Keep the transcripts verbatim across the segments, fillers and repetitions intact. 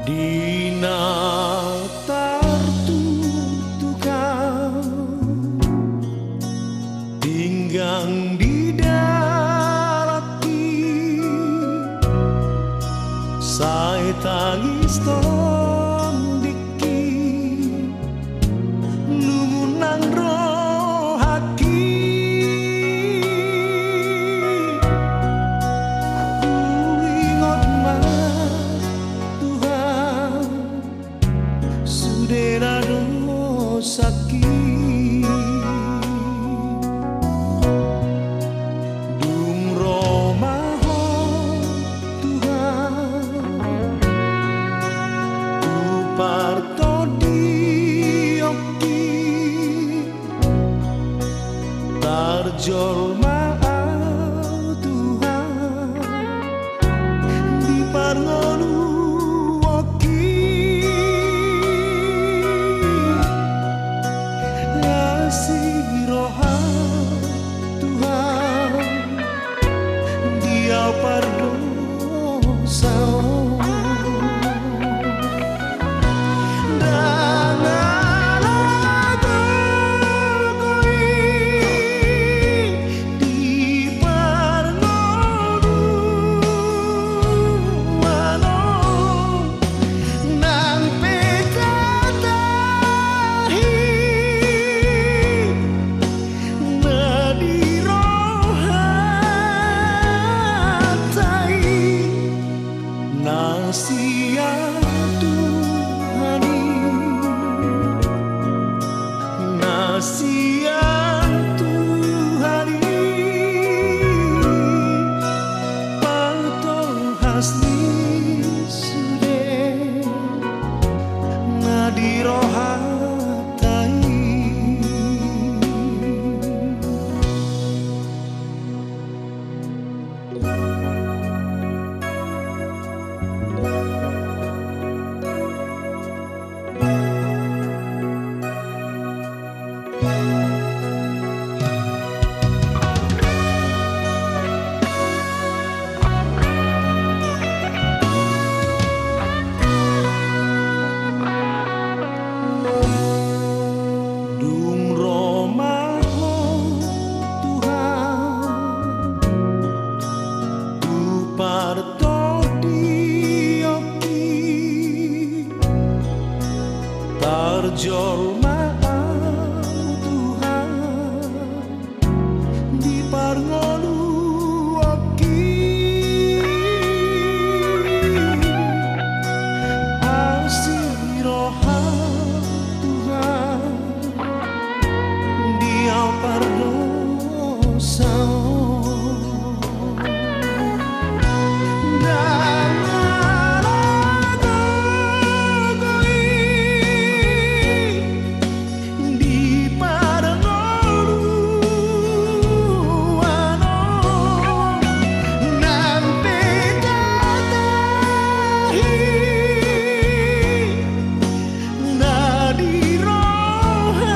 Di na tartuktuk au, pinggang di dalanhi, sai tangis tondingki, nungnga nang rohangki. Huingot ma Tuhan, sude na dosangki. Dung ro ma Ho Tuhan, tu partondionki, tarjolma au Tuhan di parngoluonki. Asi roha Tuhan di au pardosa on. Ndang ala gogo i di parngoluan on, nang pe tatahi na di rohanta i. Na sian Tuhan i, na sian Tuhan i, patolhas ni sude na di rohanta i. Dung ro ma Ho Tuhan tu partondionki, tarjolma au Tuhan di parngoluonki. Asi roha Tuhan di au pardosa on. Ndang ala gogo i di parngoluan on, nang pe tatahi na di rohanta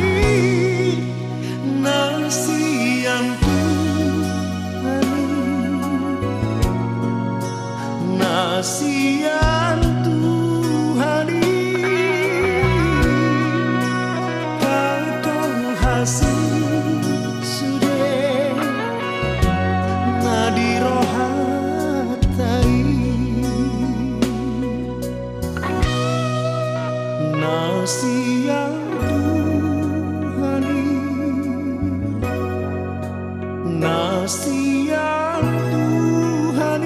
i. Na sian Tuhan i, na sian Tuhan i, patolhas ni sude na di rohanta i. Na sian Tuhan i, na sian Tuhan i,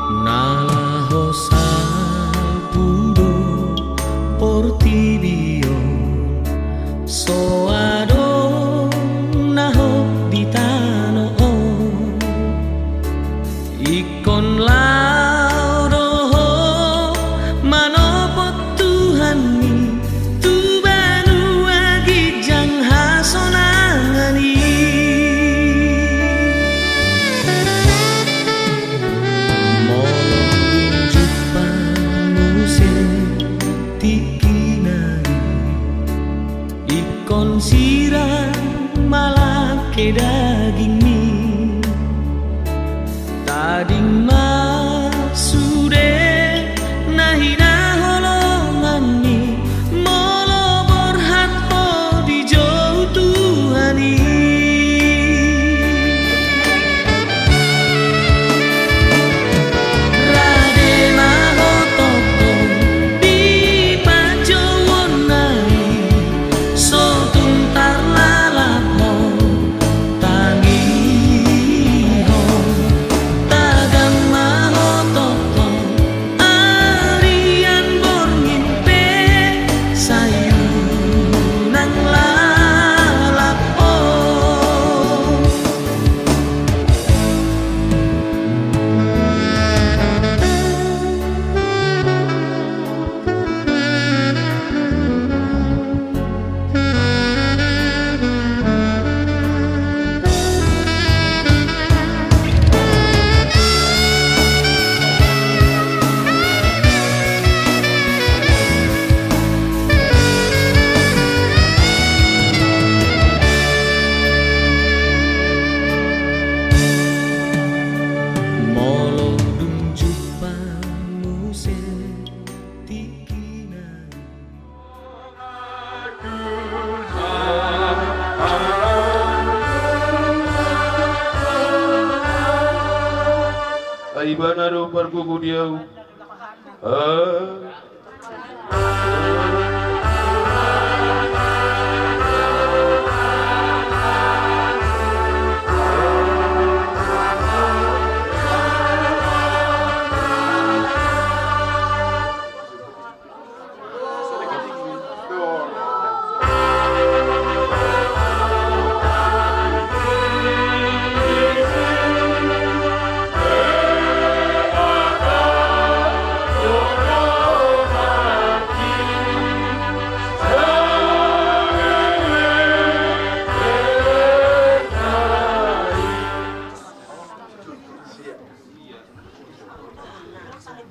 Na laho salpu do portibi on, so adong na hot di tano on. Ingkon laho do ho manopot Tuhanmi tu banua ginjang hasonangan i. Molo dung jumpa muse tingkina i, ingkon sirang malangke dagingmi. Tading ma sude na hinaholonganmi, molo borhat ho dijou Tuhan i. Rade ma ho tongtong di panjouonna i, so tung tarlalap ho tangihon. Tagam ma ho tongtong arian borngin pe, sai unang lalap ho. Molo dung jumpa muse tingkina i. Ai ibana do pargogo di ahu. Ah.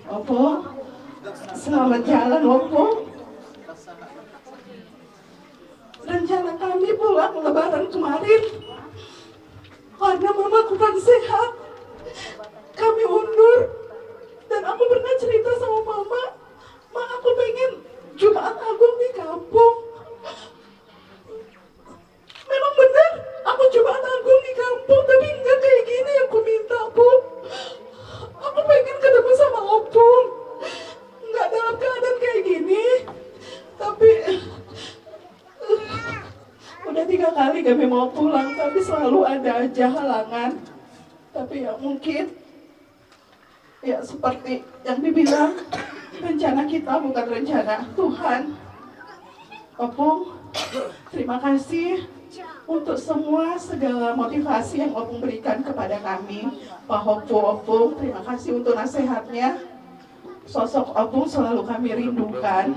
Opo, selamat jalan, Opo. Rencana kami pulang Lebaran kemarin, karena Mama kurang sehat, kami undur. Dan aku pernah cerita sama Mama, "Ma, aku pengen Jumat Agung di kampung." Memang benar, aku Jumat Agung di kampung, tapi enggak kayak gini yang ku minta, Bu. Aku pengen ketemu sama Opung. Enggak dalam keadaan kayak gini, tapi udah tiga kali kami mau pulang, tapi selalu ada aja halangan. Tapi ya mungkin, ya, seperti yang dibilang, rencana kita bukan rencana Tuhan. Opung, terima kasih untuk semua segala motivasi yang Opung berikan kepada kami. Pahompu Opung, terima kasih untuk nasihatnya. Sosok Opung selalu kami rindukan.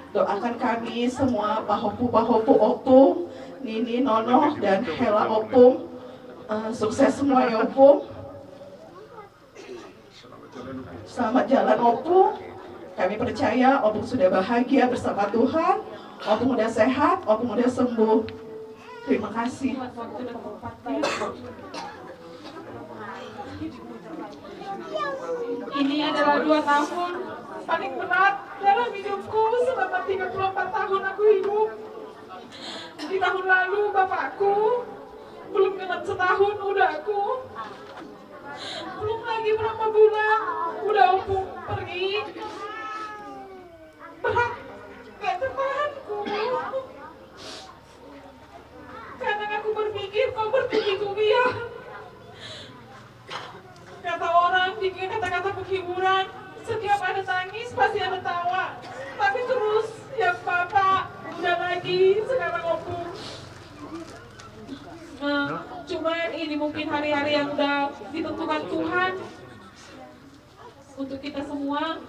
Doakan kami semua pahompu-pahompu Opung, Nini, Nono, dan Hela Opung. Eh, sukses semua ya, Opung. Selamat jalan, Opung. Kami percaya Opung sudah bahagia bersama Tuhan. Opung udah sehat, Opung udah sembuh. Terima kasih. Ini adalah dua tahun paling berat dalam hidupku selama tiga puluh empat tahun aku hidup. Di tahun lalu bapakku belum genap setahun udah aku Belum lagi berapa bulan, udah Opung pergi. Berat, gak tertahanku. Kadang aku berpikir, kau bertubi-tubi ya. Kata orang, pikiran kata-kata penghiburan, setiap ada tangis pasti ada tawa. Tapi terus yang bapak udah lagi sekarang, Opung. Nah, cuman ini mungkin hari-hari yang udah ditentukan Tuhan untuk kita semua.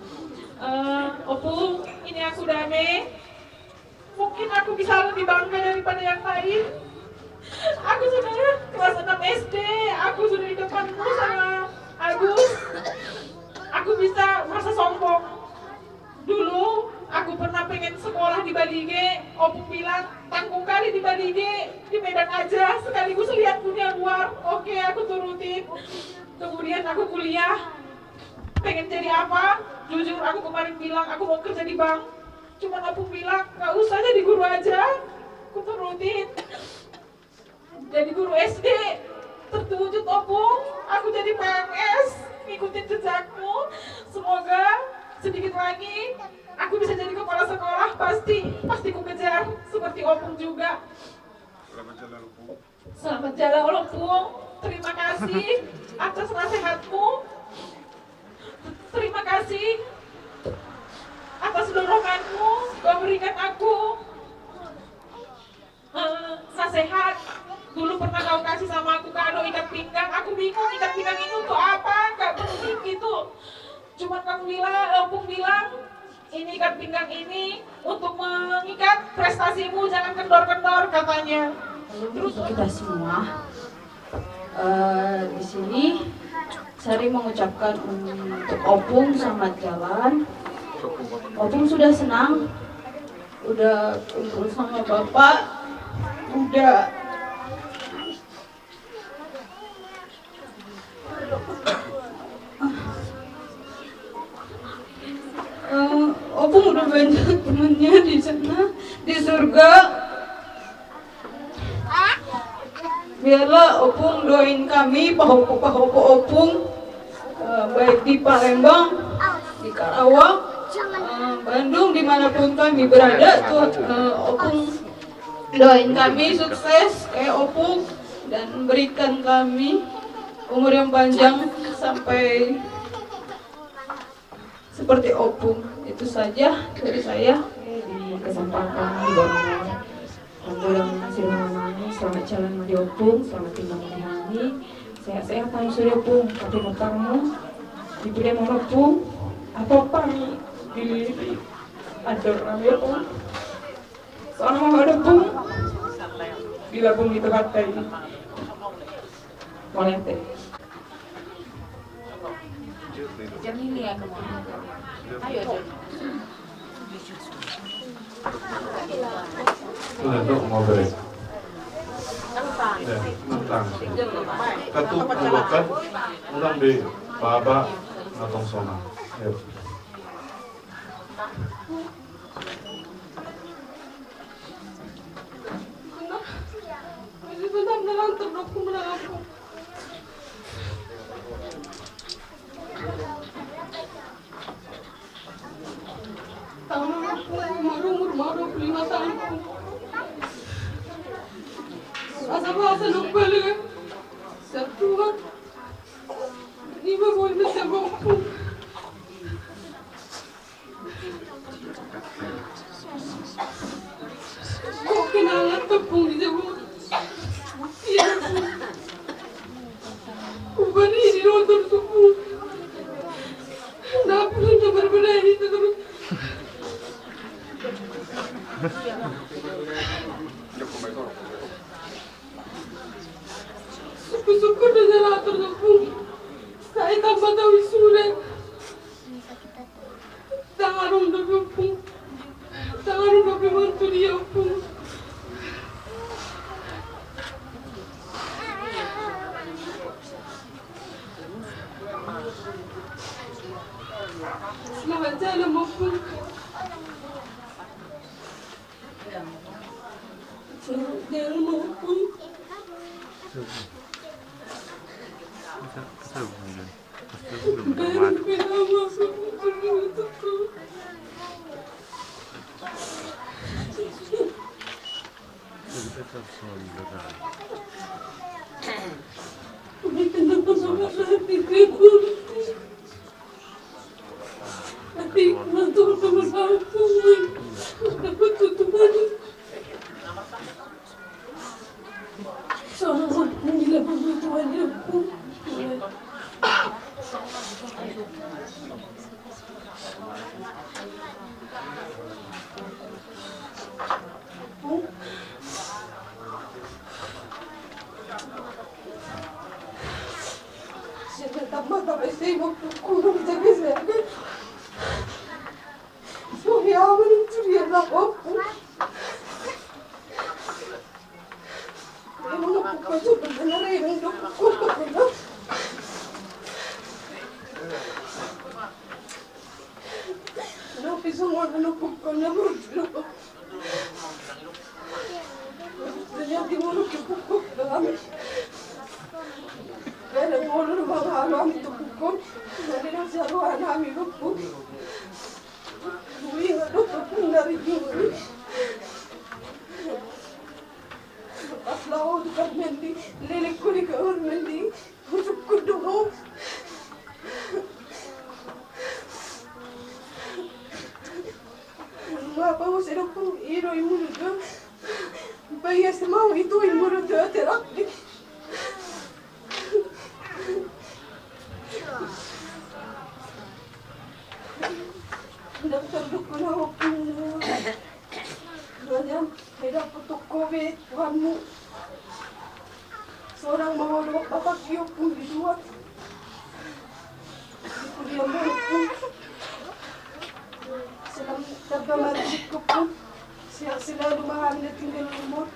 Eh, Opung, ini aku Dame. Mungkin aku bisa lebih bangga daripada yang lain. Aku sudah kelas enam S D, aku sudah di depanmu sama Agus. Aku bisa merasa sombong. Dulu aku pernah pengen sekolah di Balige, Opung bilang, "Tanggung kali di Balige, di Medan aja, sekaligus lihat dunia luar." Oke, aku turutin. Kemudian aku kuliah, pengen jadi apa? Jujur, aku kemarin bilang aku mau kerja di bank. Cuman Opung bilang, "Gak usah, jadi guru aja." Aku turutin. Jadi guru S D, terwujud, Opung. Aku jadi P N S, ngikutin jejakmu. Semoga sedikit lagi aku bisa jadi kepala sekolah, pasti, pasti ku kejar seperti Opung juga. Selamat jalan, Opung. Terima kasih atas nasihatmu. Terima kasih atas doronganmu kau berikan aku. Eh, nasihat dulu pernah kau kasih sama aku, kado ikat pinggang. Aku bingung, ikat pinggang ini untuk apa, nggak penting gitu. Cuman kamu bilang, Opung bilang, "Ini ikat pinggang ini untuk mengikat prestasimu, jangan kendor-kendor," katanya. Terus untuk kita semua, eh, di sini Sari mengucapkan untuk Opung selamat jalan. Opung sudah senang, udah kumpul sama bapak, udah, eh, Opung udah banyak temennya di sana, di surga. Biarlah Opung doain kami, pahompu-pahompu Opung, eh, baik di Palembang, di Karawang, eh, Bandung, dimanapun kami berada, tuh, eh, Opung doain kami sukses kayak Opung dan berikan kami umur yang panjang sampai seperti Opung. Itu saja dari saya. Di kesempatan di bawah Rambu dan Sirmanani, selamat jalan ma di Opung, selamat tinggal ma di hami. Sehat-sehat ma sude Opung, tapi motormu di pudem ma Opung, apa-apa ni di andor nami Opung. Soalnya mau ada Opung di labung itu batai. Mau lihat deh. Jam ini ya, kamu. Ayo, Jam. Sudah, Dok, mau beres. Ya, tentang. Katu, anggota, ulang di Baba, Natong Sona. Ayo. Taon on, Opung, umur, umur ma dua puluh lima taon. Asa bahasa lupa lu kan. Satu kan. Lima poin bisa, Opung. Kok kenangan tepung di jabung. Iya. Ubani di nonton tubuh. Kenapa lu nyebar belain itu terus? Syukur-syukur udah jalan atur tepung. Saya tambah tahu sudah. Tangan om dope Opung. Tangan om dope mantu dia Opung. Selamat jalan Opung. Selamat jalan Opung. Pas laho tu Karmendi, leleng ho di Karmendi, husungkun do ho. Nga pa ho sedo pun ido imunu do. Bayas mau itu imunu do terak di. Ndang tarduk na ho pun. Raja, heda potokko be Tuhanmu. Sorang mangolok bapak iyo pun di dua. Di kuliah mulu pun. Selam taba mari sikko pun. Sehat selalu ma hami na tinggal umur.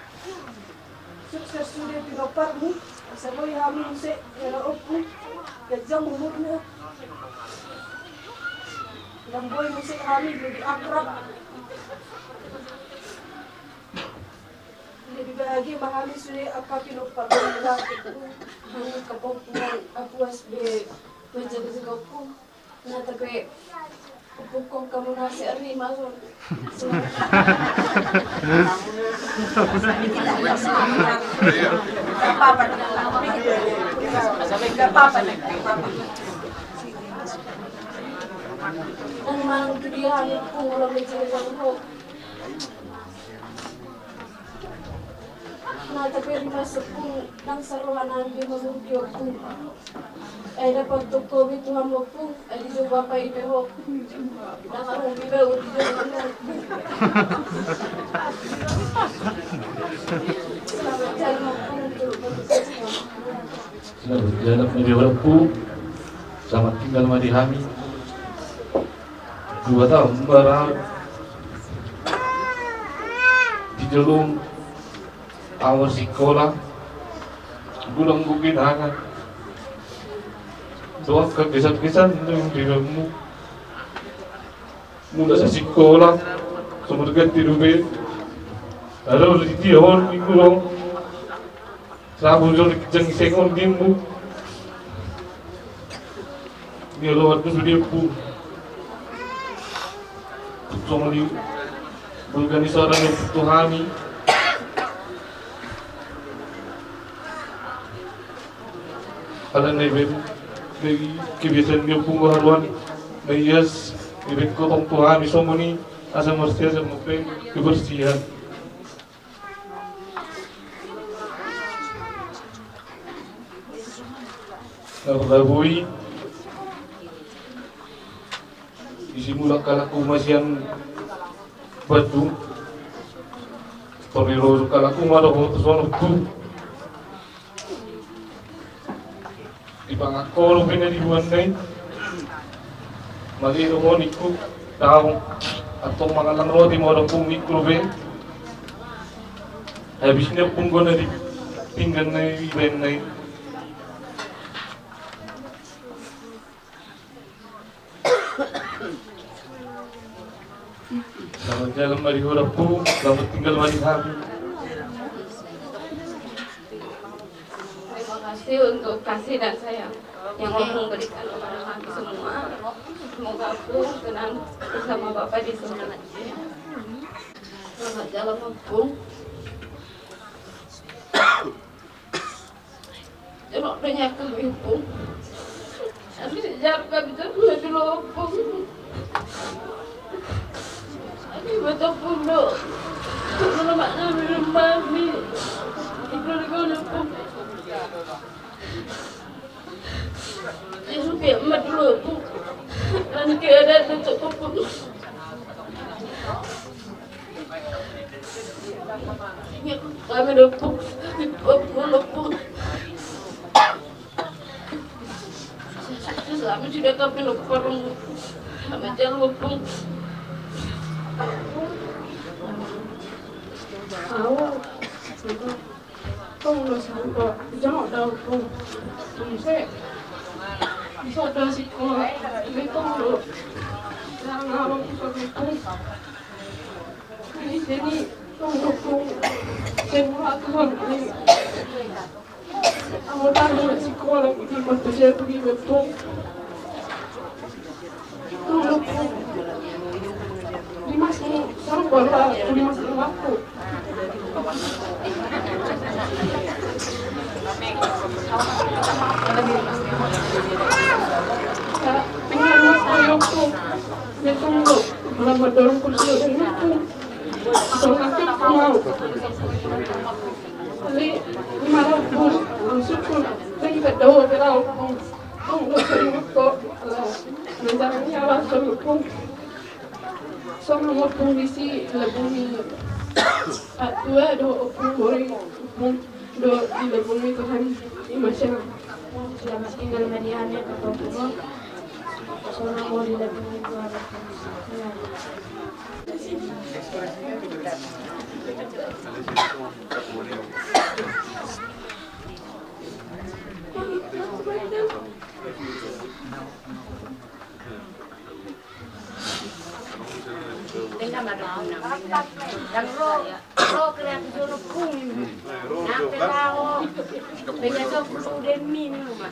Sukses sude pinomparmu. Asa boi hami muse hela ompu. Ganjang umurna. Ndang boi muse hami lebih akrab. Lebih bahagia ma hami sude angka pinompar. Hami kapompuan aku S B. Menjaga-jaga ompu. Na tapi pukul kamu nasi ari masuk. Dan malam tu dia hanya pukul orang menjaga-jaga ompu. Na tapi ri masuk pun nang saroha nang di masuk di ompu. Eh, dapat toko be Tuhan ompu. Eh, di jauh apa itu ho. Nang aku di bawah di jauh. Selamat jalan ompu. Selamat jalan ma di ompu. Selamat tinggal ma di hami. Dua tahun baru di jolom au marsikola. Godang bukin hanga dohot kekesan-kesan di dalammu. Mula sasikola so marganti dope. Ada udah di dia hon minggu dong. Sabu jolo jang sengon dimbu. Ni lo waktu sudah pun. Songon i organisasi tu hami. Ala na ibaen kebiasaan ni ompu haruan na ias ibaen kotong tu hami songon i asa marsiajar ma pe kebersihan. Na parlaboi isi mulak kalak uma sian Batu. Torniro kalak uma dohot tu sono tu. Di pangangkolo pe na di buan nai. Mali do ho ningku. Tau. Antong mangallang roti ma dohot ningku dope. Habis ni punggo na di pinggan nai ibaen nai. Selamat jalan ma di ho ompu, selamat tinggal ma di hami. Terima kasih untuk kasih dan sayang yang Ompu berikan kepada kami semua. Semoga Ompu tenang bersama Bapak di surga. Selamat jalan Ompu. Jolo do nian hami ompu. Hami sejarah hami jolo do ompu. Hami batopung do. Jolo makna hami rumah hami. Ibu di kau ompu. Jadi supi amat jolo ompu. Ia, dan, dan, cukup. Kami lompo. Lompo, lompo. Selama sudah kami lompo. Kami jangan lompo. Awa. Tong do sikola, jangkon do ompung. Tong se. Iso do sikola, i tong do. Jangkon do ompung. Jadi, jadi, tong do ompung. Semua tuan ini. Awa tong do sikola, ini mantap saya pergi ompung. Songon ompung disi, lebuni. Patua do ompung, boru ompung do dilebuni Tuhan, ima sian. Selamat tinggal ma di hami, patua. Songon boru dilebuni Tuhan. Tengah ma dohot na. Ndang ro, ro kira tu jolo pung. Nape tao? Beda jolo pung den min ma.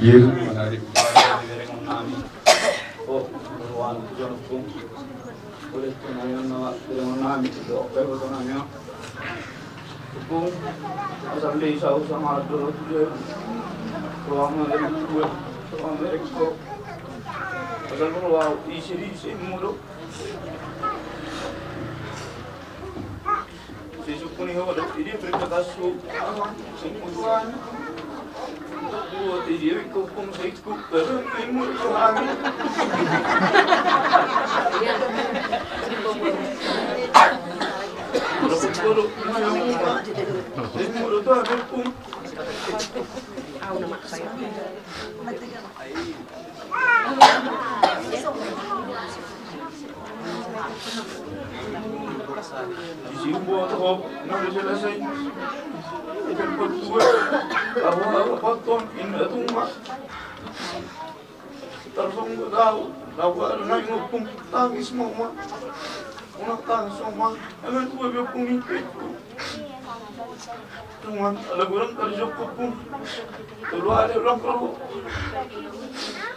Iir, manari pala di berengon nami. O, ruan tu jolo pung. Boleh tu nami on nama berengon nami. Oke, betul nami on. Pung, asal dei sau sama ado tu dia. Ruang merek gue, ruang merek ko. Asal ruang isi di isi mudo. Si suku ni ho, ada di dia berita kasu. Sing kutuan. Buat di dia, ikut pung, si ikut. Baru, baru, baru. Baru, baru, baru. Di si buat hop, nang di selesai. Ikan petua. Awa, awa, potong, inda tuma. Tarsongon do au, au do na ingopung, tangis ma uma. Unang tangis ma uma, eme tua be ompung ni pekku. Tuman, ala godang kari jokko pung. Tolu ale ulang ro.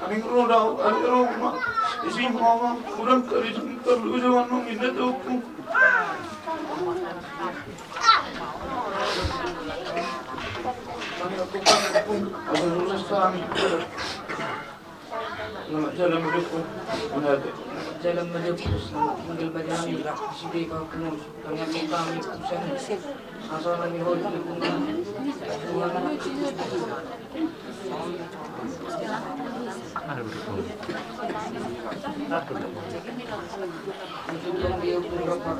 Aming ro dao, ale ro ma. Isi ma ma, godang kari jokko, tolu jaman no minda tau pung. Kami aku pung, aku lulus kami. Selamat jalan hidupku. Selamat jalan hidupku. Selamat tinggal bagi kami. Sudah kau kenal. Kami akan kami pesan. Asal kami hol hidupku. Untuk yang dia pun dapat.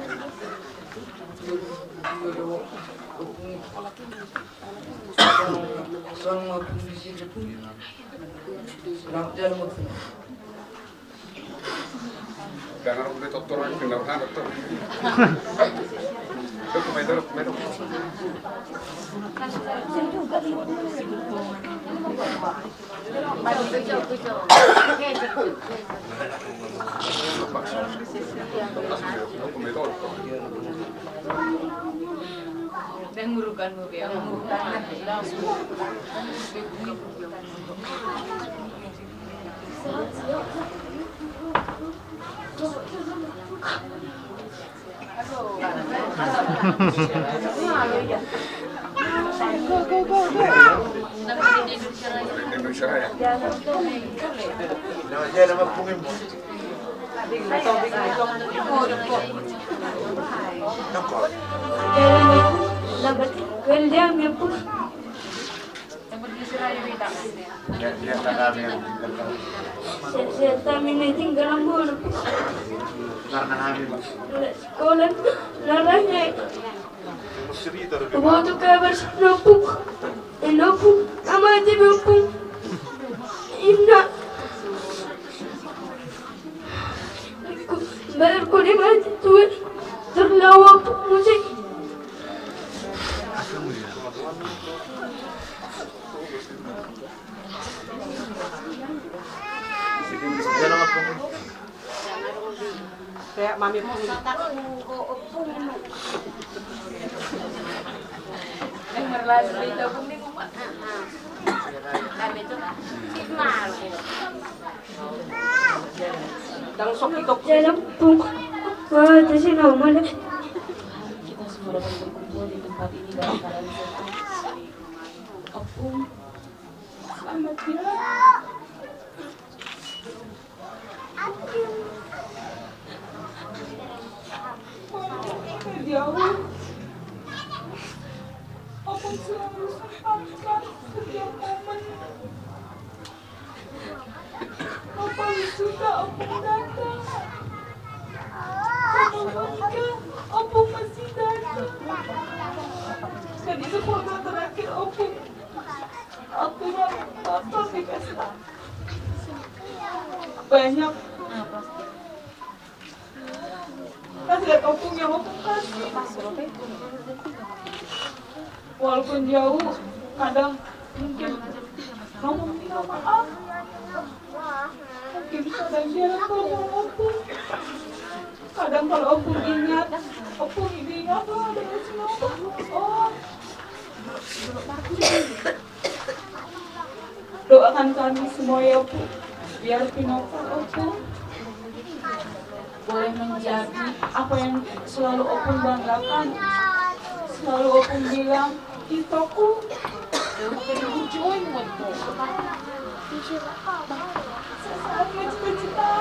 Selamat tinggal. Selamat jalan. Jangan lupa ditonton lagi, kena anak tuh. Itu pemain terus, pemain terus. Mengurukan mobil. Indonesia Raya. Nama dia, nama pungin. Sehat-sehat hami na tinggal, Ompung. Sekolah na lain. Huboto kabar sian Ompung. Ina, Ompung. Amate, Ompung. Ina. Bayar kode mati tuan. Terlawa, Ompung, musik. Kayak mami pun. Yang berlalu di tabung di rumah. Langsung ikut. Dalam pung. Wah, itu sih normal. Kita semua dapat berkumpul di tempat ini dalam keadaan sehat. Ompung, selamat ya. Walaupun kita jauh, Ompung selalu sempatkan setiap momen. Ompung suka, Ompung datang. Ompung menikah, Ompung masih datang. Dan itu foto terakhir Ompung. Waktunya nonton di pesta. Banyak. Kasih lihat Ompung yang Ompung kasih. Walaupun jauh, kadang mungkin ngomong minta maaf. Mungkin kadang jarang ketemu Ompung. Kadang kalau Ompung ingat, Ompung ini ingat, oh, ada yang sini, Ompung. Oh. Doakan kami semua ya, Ompung. Biar Pinokol, Ompung, boleh menjadi apa yang selalu Ompung banggakan. Selalu Ompung bilang, "Itoku." Sesaat cita-cita.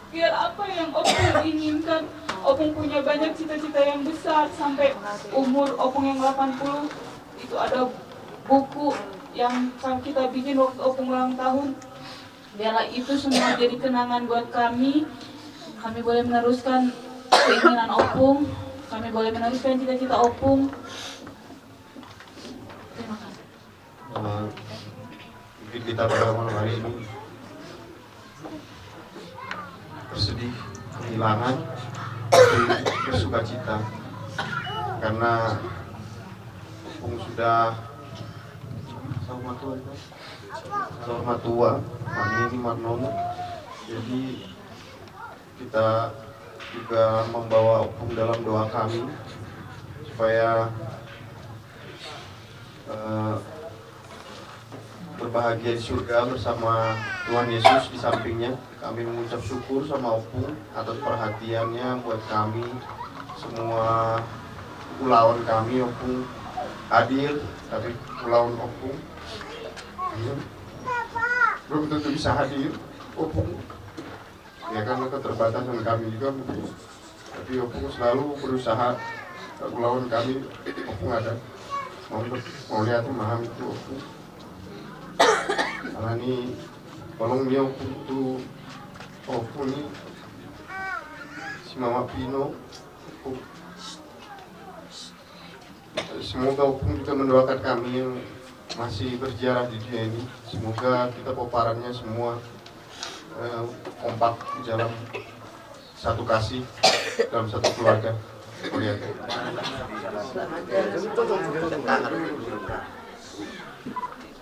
Biar apa yang Ompung inginkan, Ompung punya banyak cita-cita yang besar sampai umur Ompung yang delapan puluh, itu ada buku yang kita bikin waktu Ompung ulang tahun. Biarlah itu semua jadi kenangan buat kami. Kami boleh meneruskan keinginan Ompung, kami boleh meneruskan cita-cita Ompung. Terima kasih. Eh, mungkin kita pada malam hari ini bersedih, kehilangan, tapi bersukacita karena Ompung sudah sama tua itu, sama tua, Mani ini Marnono. Jadi kita juga membawa Ompung dalam doa kami supaya eh, berbahagia di surga bersama Tuhan Yesus di sampingnya. Kami mengucap syukur sama Ompung atas perhatiannya buat kami semua. Ulaon kami, Ompung hadir, tapi ulaon Ompung, iya, belum tentu bisa hadir, Ompung. Ya, karena keterbatasan kami juga mungkin. Tapi Ompung selalu berusaha, ulaon kami, Ompung ada. Mau, mau lihat, memahami itu, Ompung. Karena ini tolong dia, Ompung, tu, Ompung ini si Mama Pino, Ompung. Semoga Ompung juga mendoakan kami yang masih berziarah di dunia ini. Semoga kita pomparannya semua, eh, kompak di dalam satu kasih, dalam satu keluarga. Melihat.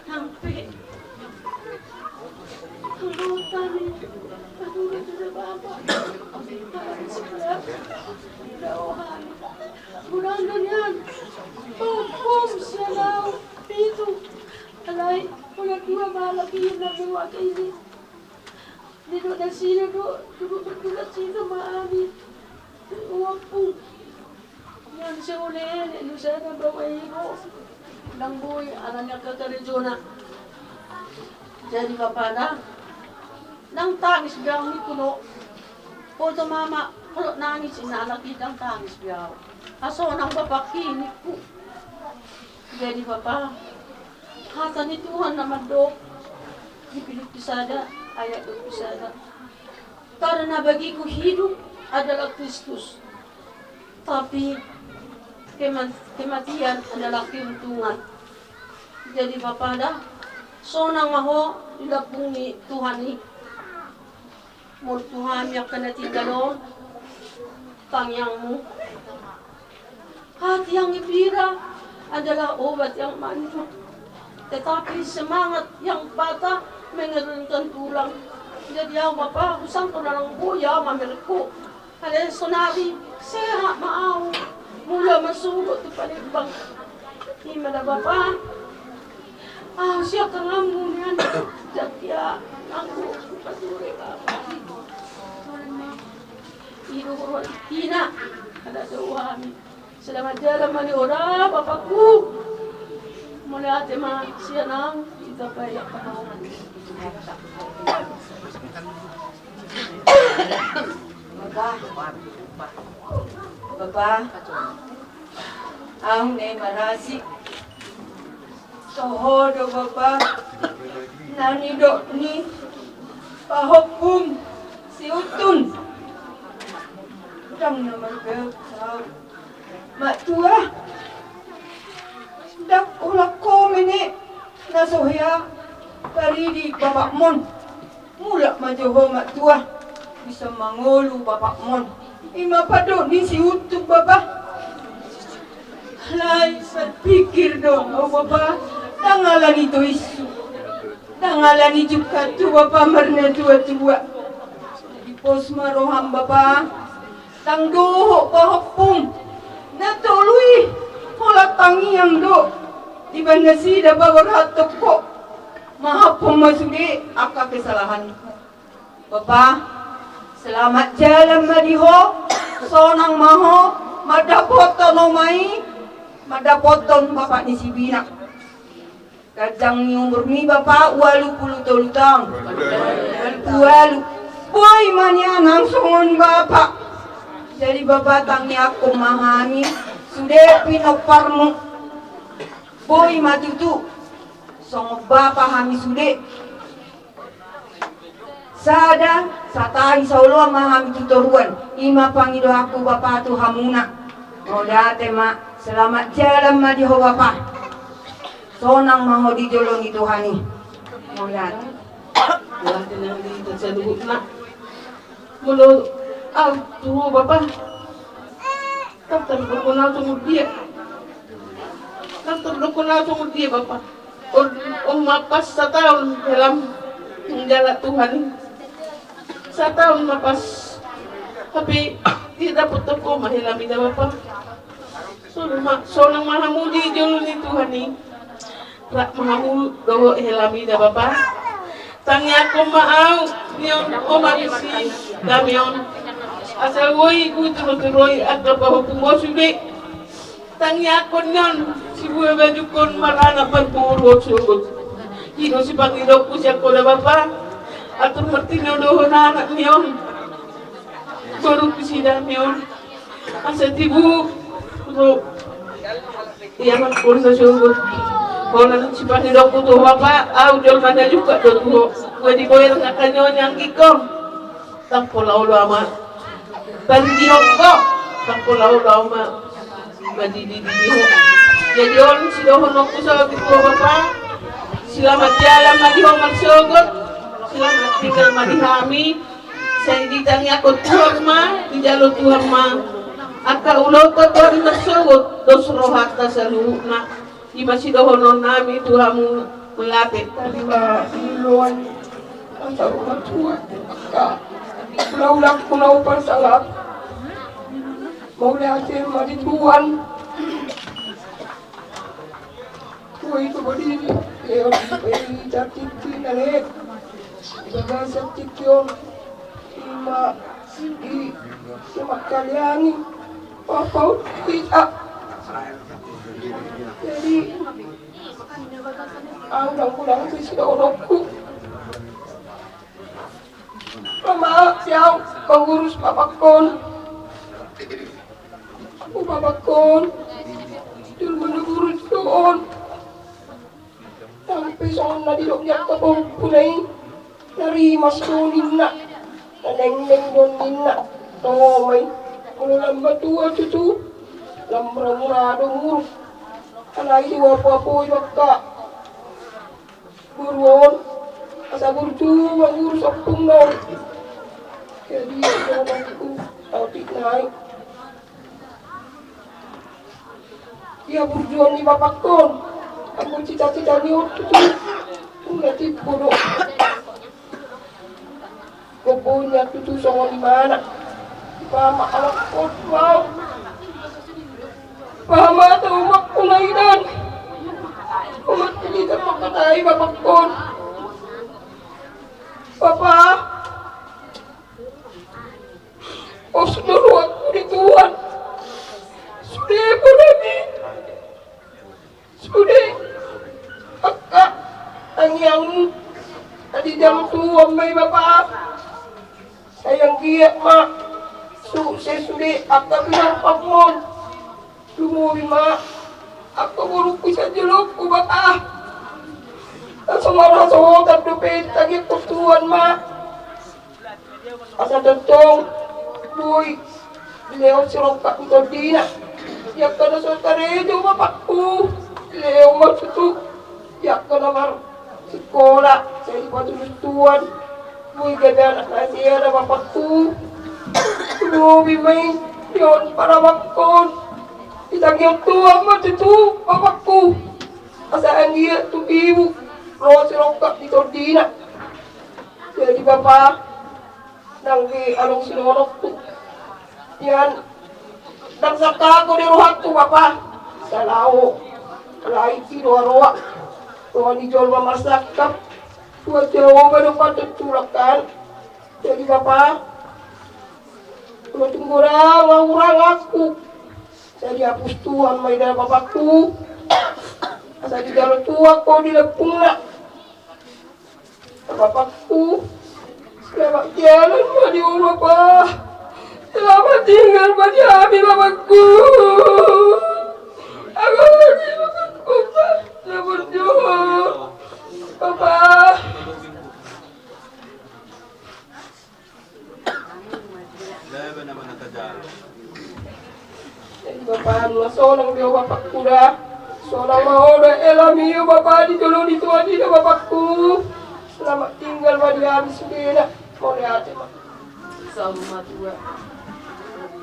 Sampai. Aduh, tadi. Aduh, sudah, Bapak. Sudah. Sudah, oh, anu. Bulan dua nian. Pom, pom, sialau. Pitu. Alai, bulan dua malam, bulan dua ini. Di dua nasi, dua, dua, dua nasi, dua malam. Ompung. Yang seune ne nusa na bawa ibu. Ndang boi ala ni angka karejona. Jadi bapa da, ndang tangis be au ningku do. Boto mama, molo nangis ina anak i ndang tangis be au. Hasonang bapa i ningku. Jadi bapa, hata ni Tuhan na mandok di Pilipi sada ayat dua puluh sada. Karena bagiku hidup adalah Kristus, tapi kema-, kematian adalah keuntungan. Jadi bapa da, sonang ma ho di lambung ni Tuhan i. Molo tu hami angka na tinggal on, tangiangmu. Hatiang i pira adalah obat yang manjur, tetapi semangat yang patah mengeringkan tulang. Jadi au bapa, husangkon na lang boi au mamereng ho. Alai sonari sehat ma au, mula marsogot tu Palembang. Ima da bapa, au sian tanganmu nian, jadi au nanggo pature bapa. Ido roha ina, ada doa hami. Selamat jalan ma di ho da bapakku. Mauliate ma sian au, hita paida panongan. Bapa, bapa, au na marasi. Toho do bapa na nidok ni pahompum si Utun. Ndang na margaut au. Matua, ndang holan ho mene na so hea paridi bapakmon. Mulak ma jo ho matua, bisa mangolu bapakmon. Ima pandok ni si Utun bapa. Alai marpikir do au bapa, ndang ala ni toishu, ndang ala ni jungkat tu bapa marnatuatua. Dipos ma roham bapa. Ndang dohot pahompum na tolu i holan tangiang do. Dibahen nasida paborhathon ho. Maafhon ma sude angka kesalahan. Bapa, selamat jalan ma di ho. Sonang ma ho mandapothon oma i, mandapothon bapak ni si Bina. Ganjang ni umurmi bapa, ualu pulu tolu taon. Ualu pulu ualu. Boi ma nian au songon bapa. Jadi bapa, tangiangkon ma hami sude pinomparmu. Boi ma tutu songon bapa hami sude. Sada, satahi, saoloan ma hami tu toruan. Ima pangidoanku bapa tu hamuna. Mauliate ma, selamat jalan ma di ho bapa. Sonang ma ho di jolo ni Tuhan i. Mauliate. Mauliate nang di hita saluhutna. Molo au tu ho bapa, ndang tardokkon au songon dia. Ndang tardokkon au songon dia bapa. On, on ma pas sataon helam manjalo Tuhan i. Sataon ma pas. Hape didapothon ho ma helam i da bapa. Sonang ma, sonang ma hamu di jolo ni Tuhan i. Rap ma hamu dohot helam i da bapa. Tangiangkon ma au nion oma ni si Damion. Asa boi huturuturoi angka pahompum on sude. Tangiangkon nion sibuha bajungkon maranak marboru on sogot. I do sipangidoanku sian ho da bapa. Atur martinodohon anak nion. Borungku si Damion. Asa tibu ro. Ia ma, borungku sogot. Holan sipangidoanku tu ho bapa, au jolma na jungkat do tu ho. Boi diboan angka nionia anggingkon. Ndang pola olo au ma paridihon ho. Ndang pola olo au ma madidididi ho. Jadi on sidohononku saotik tu ho bapa. Selamat jalan ma di ho marsogot. Selamat tinggal ma di hami. Sai ditangiangkon Tuhan ma, dijalo Tuhan ma. Angka ulaonta Tuhan na sogot, dos rohanta saluhutna. Ima sidohononnami tu hamu, mauliate. Tarima di joloan angka rumah tua, angka ulaulangku na hupasahat. Mauliate ma di Tuhan. Tua i tu bodini, leon i pe i tartingki na leet. Di bagasan tingki on, ima di, ima kaliani. Apa kita? Jadi, au ndang ulang di sidohononku. Mama, siau mangurus bapakon. O bapakon, jolma na burju do on. Sampe songon na didok ni angka pahompu na i, na rimas do ninna, na nengneng do ninna. Tongon ma i, molo lam matua tutu, lam mura-mura do muruk. Alai diapo-apoi do angka boru on, asa burju mangurus ompungna on. Jadi, dohononku, au tikna i. Ia burjuon ni bapakon, anggo cita-cita ni on tutu, tung na timbo do. Gomboon nian tutu songon imana. Paha ma anak on mau. Paha ma tau makku na inan. Umat ini terpakatai bapakon. Bapa. Pos do rohangku di Tuhan. Sude pola ni. Sude. Angka tangiangmu. Adi jam tuan ma i bapa. Sai anggiat ma. Sukses sude angka pinarpamon. Lumobi ma. Angka borungku sian jolongku bapa. Asa marhasohotan dope tangiangku Tuhan ma. Asa tongtong boi dilehon sirongkap ni tondina. Di angka na so karejo bapakku, dilehon ma tutu. Di angka na marsikola sai dipatulus Tuhan. Boi gabe anak na sehat bapakku. Lobi ma i di on parabangkon. Ditangihon Tuhan ma tutu bapakku. Asa anggiat tu ibu ro sirongkap ni tondina. Jadi bapa, nang di adong sinonokku nian, ndang sangkapku di rohangku bapa. Salaho alai siroha-roha roha ni jolma marsangkap. Buat Jahowa do patuk tulak kan. Jadi bapa, molo tung godang hahurangangku, sai dihapus Tuhan ma i da bapakku. Asa dijalo Tuhan ho di lempungna. Bapakku, selamat jalan ma di ho bapa. Selamat tinggal ma di hami bapakku. Aku ma di bapakku, selamat jalan bapa. Jadi bapa, nunga sonang do ho bapakku da. Sonang ma ho da, hela ma i ho bapa di jolo ni Tuhan i da bapakku. Selamat tinggal ma di hami sudena. Mauliate ma. Saur matua.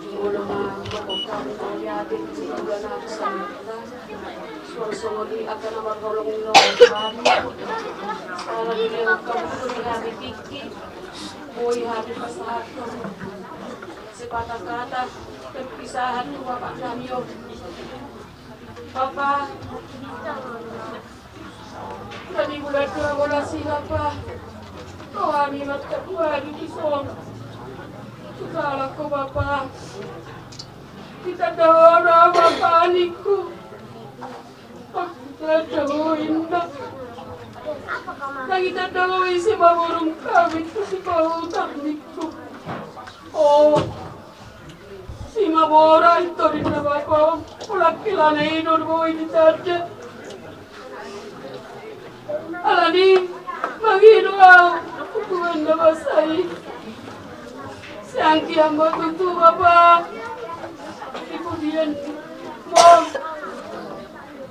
Jumolo ma hami mangkok hami mauliate di bulan na sampurna. Suang songon i angka na marholong ni roha hami. Sala dilehon hamu di hami tingki. Boi hami pasahathon sepatah kata perpisahan tu bapa nami on. Bapa, na di bulan dua bolas i bapa, ro hami martemu hami dison. Sudahlah ho bapa. Ditanda ho da bapa ningku. Ditanda ho inna. Nang ditanda ho i, ise ma borum kawin tu si Pahutar ningku. O, Simamora i do ninna bapa on. Pola kilana i do boi ditanda. Alani mangido au tu Tuhan na basa i. Sai anggiat ma tutu bapa, di pudian ma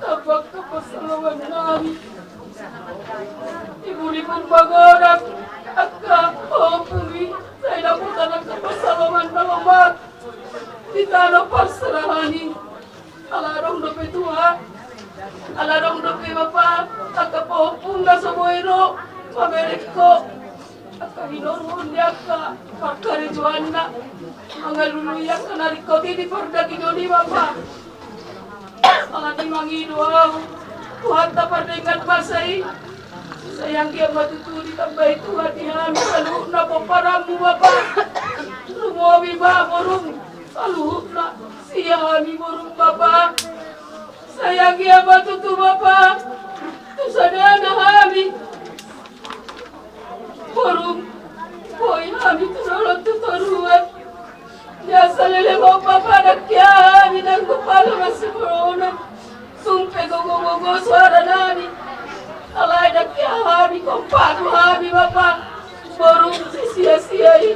tamba angka pansalongan nami. Di buli pun pagodang angka pahompu i, sai dapotan angka pansalongan na lomak di tano parserahan i. Ala adong dope Tuhan, ala adong dope bapa angka pahompu na so boi ro mamereng ho. Angka hinorhon ni angka parkarejoanna mangalului angka na ringkot i di pardagingon i bapa. Alani mangido au Tuhanta pardenggan basa i. Sai anggiat ma tutu ditambai Tuhan di hami saluhutna pomparanmu bapa. Lumobi ma borum saluhutna. Ia hami borum bapa, sai anggiat ma tutu bapa, tu sadana hami borum, boi hami tu dolok tu toruan. Ia saleleng on bapa, dang hea hami nanggo pala masiboruon, tung pe gogo-gogo suara nami. Alai dang hea hami, kompak do hami bapa, borum sisia-sia i.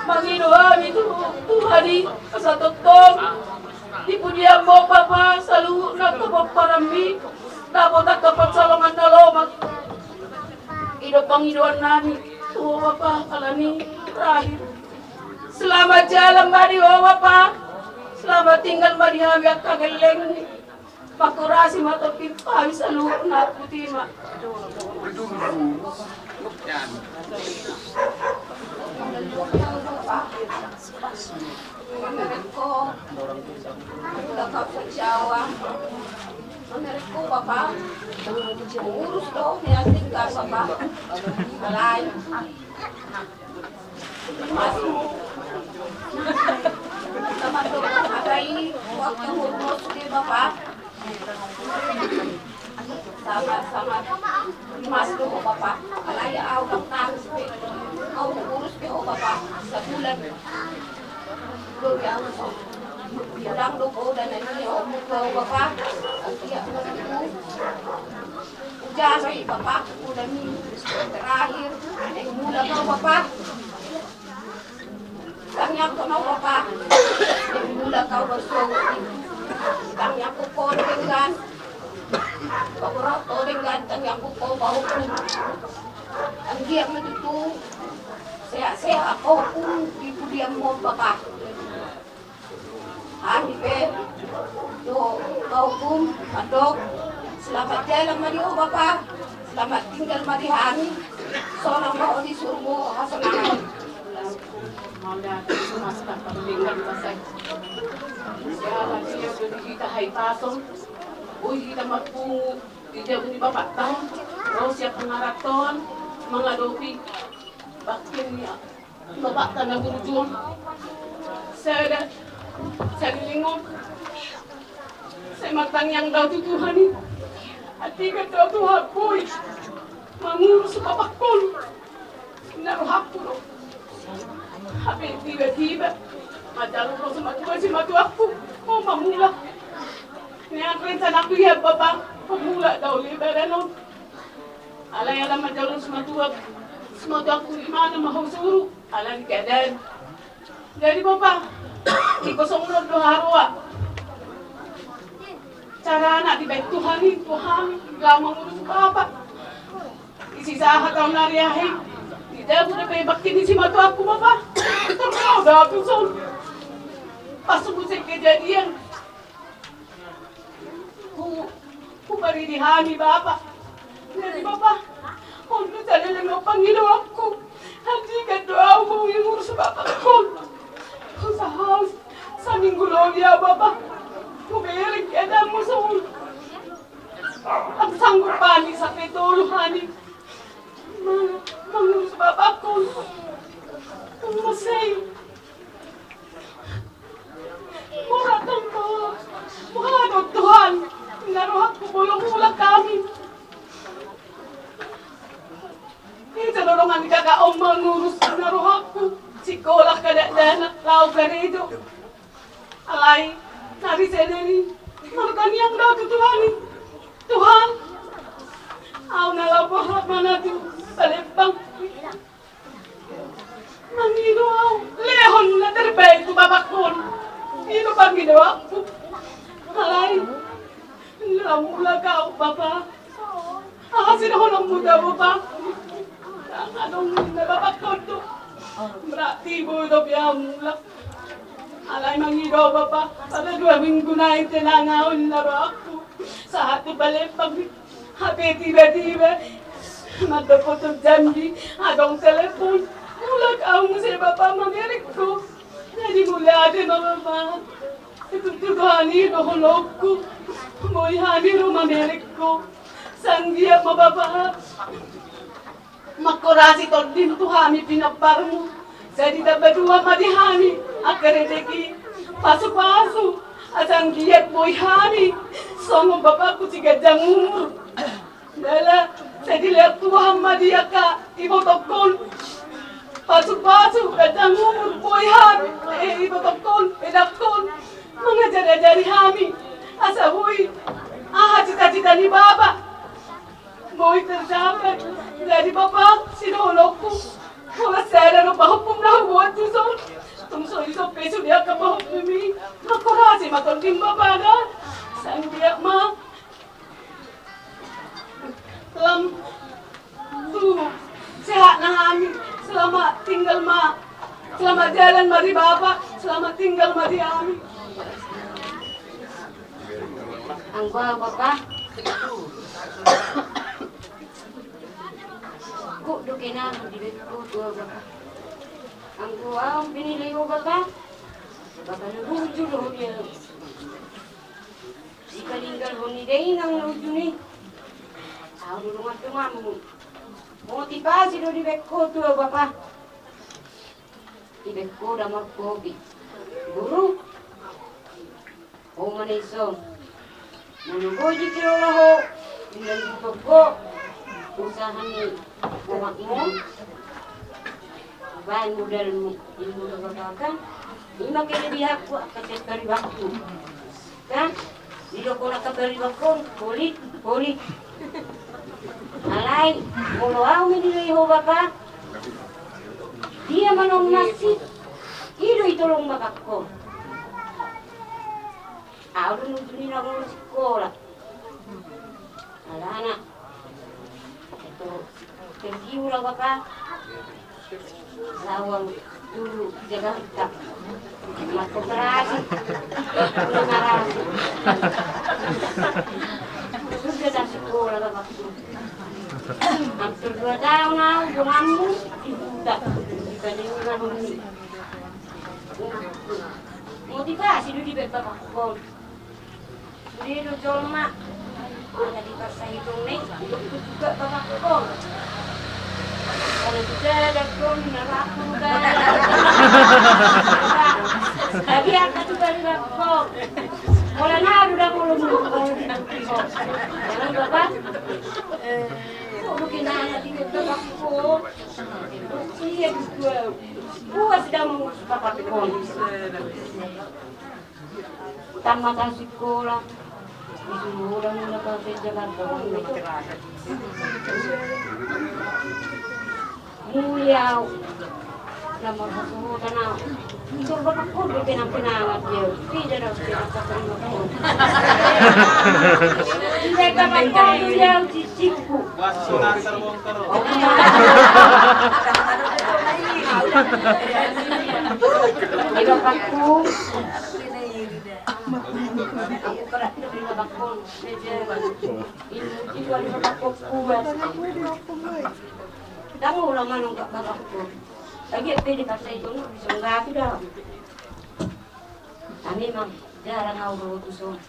Mangido hami tu Tuhan i, asa tongtong di pudianmu bapa, saluhutna angka pomparanmi, dapot angka pansalongan na lomak. I do pangidoan nami tu ho bapa, alani terakhir. Selamat jalan ma di ho bapa. Selamat tinggal ma di hami angka gellengmi. Mangkorasi ma tondi hami saluhutna, boti ma. Mamereng ho, udah kau sejauh. Mamereng ho bapa. Urus do, yang tinggal bapa. Alai. Mas. Sama tu, ada i, waktu urus di bapa. Sama, sama. Mas do ho bapa. Alai au dang tangis be. Au urus be ho bapa. Sabulan. Dua bulan. Bilang do ho dan ini ho bapa. Iya. Ujar i bapa. Udah ni. Terakhir. Mulak ho bapa. Tangiangkon au bapa. Mulak au bapa. Tangiangkon ho denggan. Paborhat ho denggan, tangiangkon ho pahompum. Anggiat ma tutu sehat-sehat pahompum di pudianmu bapa. Hami pe do pahompum mandok selamat jalan ma di ho bapa. Selamat tinggal ma di hami. Sonang ma ho di surgo hasonangan. Mauliate, masa tak tertinggal pasai. Siapa dia udah di hita hahipason. Boi hita marpungu di jabu ni bapakta. Ro siap mangarantoan mangadopi bakti ni bapakta na burju on. Sada, sada lingo. Sai martangiang do au tu Tuhan i. Andika do Tuhan boi mangurus bapakkon. Na rohangku do. Hape tiba-tiba manjalo ro simatua, simatuangku, ho mamulak. Nian rencanangku ia bapa, ho mulak do au Lebaran on. Alai ala manjalo simatua, simatuangku, imana ma ho suru, ala ni keadaan. Jadi bapa, di kosong do haroa. Carana dibaen Tuhan i tu hami laho mangurus bapa. Isi sahat au nari ahi. Di jabu dope bakti ni simatuangku bapa. Terus au do au tu son. Pas muse kejadian. Hu, huparidi hami bapa. Jadi bapa, on do saleleng on pangidoanku. Andika do au boi mangurus bapakkon. Usaha au saminggu lobi au bapa. Hubereng keadaanmu son. Dang sanggup hami sampe tolu hami. Ma, mangurus bapakkon. Muse i. Mura tamba. Mura do Tuhan. Na rohangku molo mulak hami. Ise do dongan ni kakak on mangurus na rohangku. Sikola angka dakdanak laho karejo. Alai nari senen i martangiang do au tu Tuhan i. Tuhan, au na laho borhat ma na tu Palembang. Mangido au lehon na terbaik tu bapakkon. I do pangidoanku. Alai laho mulak au bapa. Aha sidohononmu da bapa? Dang adong ninna bapakkon do. Berarti boi dope au mulak. Alai mangido au bapa. Pada dua minggu nai tenang au ninna rohangku. Sahat tu Palembang. Hape tiba-tiba mandophon janji, adong telepon. Mulak au muse bapa mamereng ho. Jadi mauliate ma bapa. Itu tu Tuhan i do holongku. Boi hami ro mamereng ho. Sai anggiat ma bapa. Mangkorasi tondim tu hami pinomparmu. Jadi tamba dua ma di hami angka rezeki. Pasu-pasu, asa anggiat boi hami songon bapakku si ganjang umur. Jala sai dilehon Tuhan ma di angka ibotongkon pasu-pasu, ganjang umur, boi hami, eh, ibotongkon, edangkon, mangajari-ajari hami asa boi aha cita-cita ni bapa boi tercapai. Jadi bapa, sidohononku, holan sada do pahompum na hubuat tuson. Tung so dison pe sude angka pahompum i, mangkorasi ma tonding bapa da. Sai anggiat ma lam tubu sehat na hami. Selamat tinggal ma, selamat jalan ma di bapa, selamat tinggal ma di hami. Anggo au bapa, gok do kena di bengku tu au bapa. Anggo au pinilai ho bapa, bapa na burju do ho di au. Dipaninggalhon ni dainang na ujung i, au do dongan-donganmu. Motivasi do di bengku tu au bapa. Di bengku da marpogi. Guru. Ho ma na dison. Molo boi dikelola ho, dilanjut ho usaha ni omakmu, baen modalmu, i ma molo bapa kan. I ma kelebihanku angka sian paribanku. Kan? Didok ho angka paribanku, holit, holit. Alai molo au menilai ho bapa, dia manang masih, i do itolong bapangku. Au do nuntu ni na ngolu sikola. Alana. Itu tergiur au bapa. Lawan dulu Jakarta. Markoperasi. Markoperasi. Sudah tak sikola bapangku. Hampir dua tahun au donganmu di huta. Di Kalimantan. Motivasi do dibaen bapangku. Sude do jolma. Ala di parsahitonna i, didok juga bapangku. Kalau sudah ada pun, ya, aku udah. Tapi angka juga di bapangku. Kalau na udah belum. Jangan bapa. Kok bikin anak di bapangku. Iya juga. Puas dah mau bapangku. Tamat sikola, disuruh ulang udah ke Jakarta. Muli au. Nama suruh tanau. Suruh bapangku do penang-penangan dia. Tidak ada penang-penangan. Tidak ada penang-penangan. Sipku. Di bapangku. Aku keras di bapangku. Ilmu jiwa di bapangku kuat. Ndang olo manonggak bapangku. Lagi pede paksa itu, bisa enggak sudah. Kami memang jarang au dohot tuson.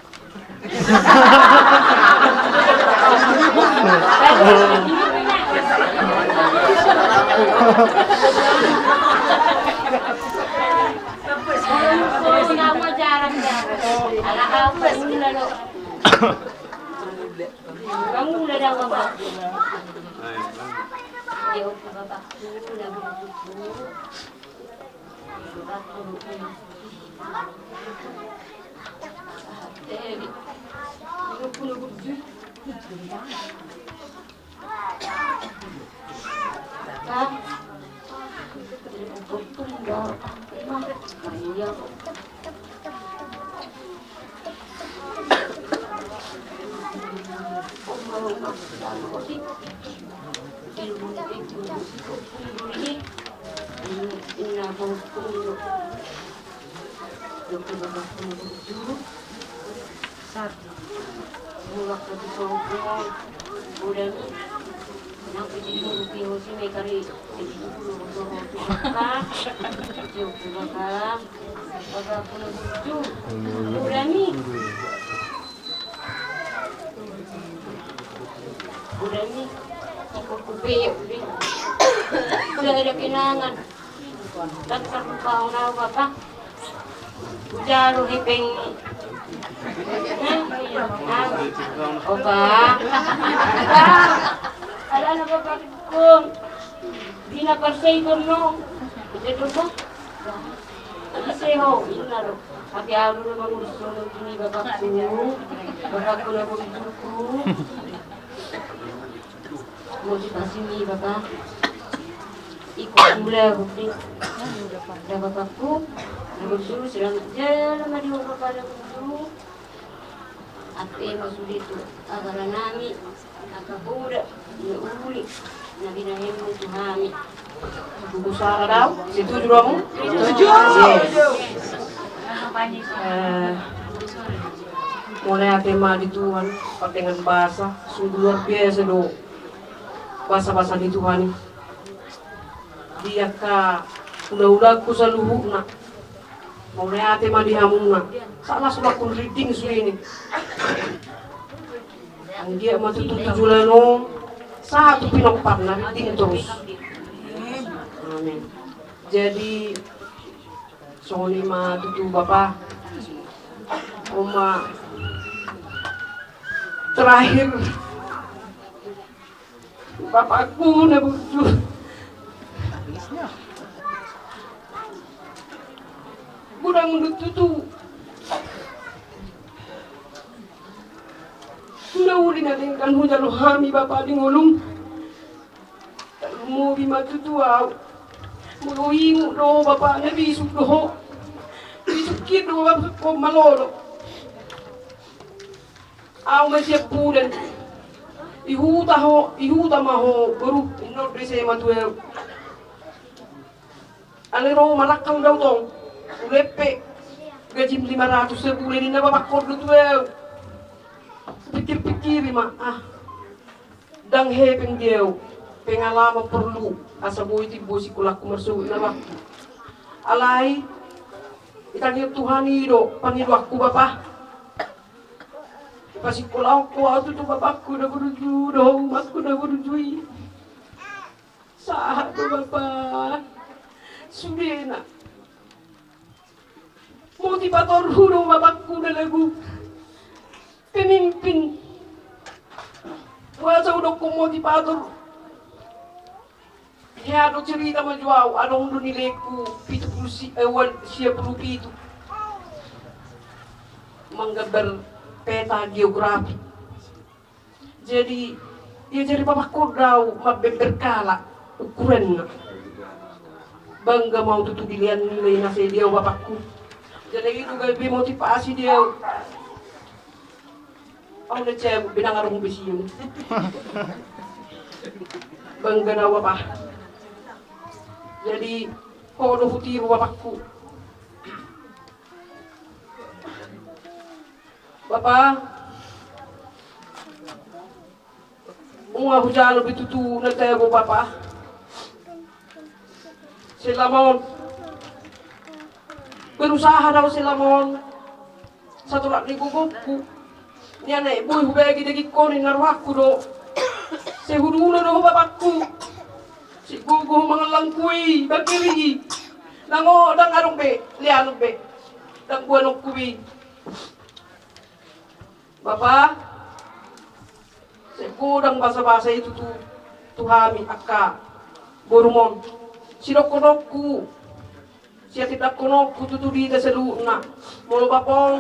Jarang, jarang. Ala au pemula do. Pemula do bapakku. Dia bapakku, dia bapakku. Udah ni, ikut kupe, kupe. Udah ada kenangan. Dan terlupa, oh, nah, Bapak. Jalo hepeng. Opa. Alana bapakku. Dina parsei kono. Jadi apa? Ise ho, ina lo. Tapi alu na mangurus sono ini bapakku. Bapakku na burjuku. Motivasi ni bapa. Ikut mula bukti. Da bapakku. Na burju silang jala madiwa bapa na burju. Ape ma sude tu acara nami, angka poda, na uli, na binahenmu tu hami. Buku suara dau, setuju do hamu? Setuju. Yes. Eh, mauliate ma di Tuhan, pardengan basa, sungguh luar biasa do basa-basa ni Tuhan i. Di angka ula-ulaku saluhutna. Mauliate ma di hamuna. Salah sudah kun rinding sude ni. Anggiat ma tutu tu joloan on sahat tu pinomparna rinding torus. Amin. Jadi songon i ma tutu bapa. Oma terakhir. Bapakku na burju. Godang do tutu na uli na denggan hujalo hami bapa di ngolum. Tarlumobi ma tutu au. Molo ingot do bapa na bisuk do ho. Bisuk kir do bapa malolo. Au ma sian pudan. I huta ho, i huta ma ho boru, innon do ise ma tu au. Alai ro manangkang dau tong. Ulempe gajim lima ratus sabulan ninna bapakku do tu au. Pikir-pikiri ma ah. Ndang hepeng di au. Pengalaman porlu asa boi timbo sikolahku marsogot na bapakku. Alai itangion Tuhan i do pangidoanku bapa. Pasingkolahonku au tutu bapakku na burju dohot umakku na burju i. Sahat do bapa. Sudena motivatorhu do bapakku na lagu pemimpin. Boasa hudokkon motivator? Hea do cerita ma jo au, adong do nilaiku pitu pulu si, eh, sia pulu pitu. Manggambar peta geografi. Jadi diajari bapakku do au mambeber kala ukuranna. Bangga ma au tutu dilean nilai na sai di au bapakku. Jadi i do gabe motivasi di au. Au na cebok benang adong besimu. Bangga na bapa. Jadi ho do hutiru bapakku. Bapa, nunga hujalo be tutu na tabo bapa. Selama on berusaha do au selama on. Satolap ni gogongku. Nian aek boi hubege dagingkon ninna rohangku do. Sai hudulo do ho bapakku. Sigogo ho mangallang kue i, bakeri i. Nang o ndang adong be leanon be. Ndang boanonku be i. Bapa, sai godang basabasa i tutu tu hami angka borumon. Sidohononku, siatindangkononku tutu di hita saluhutna. Molo bapa on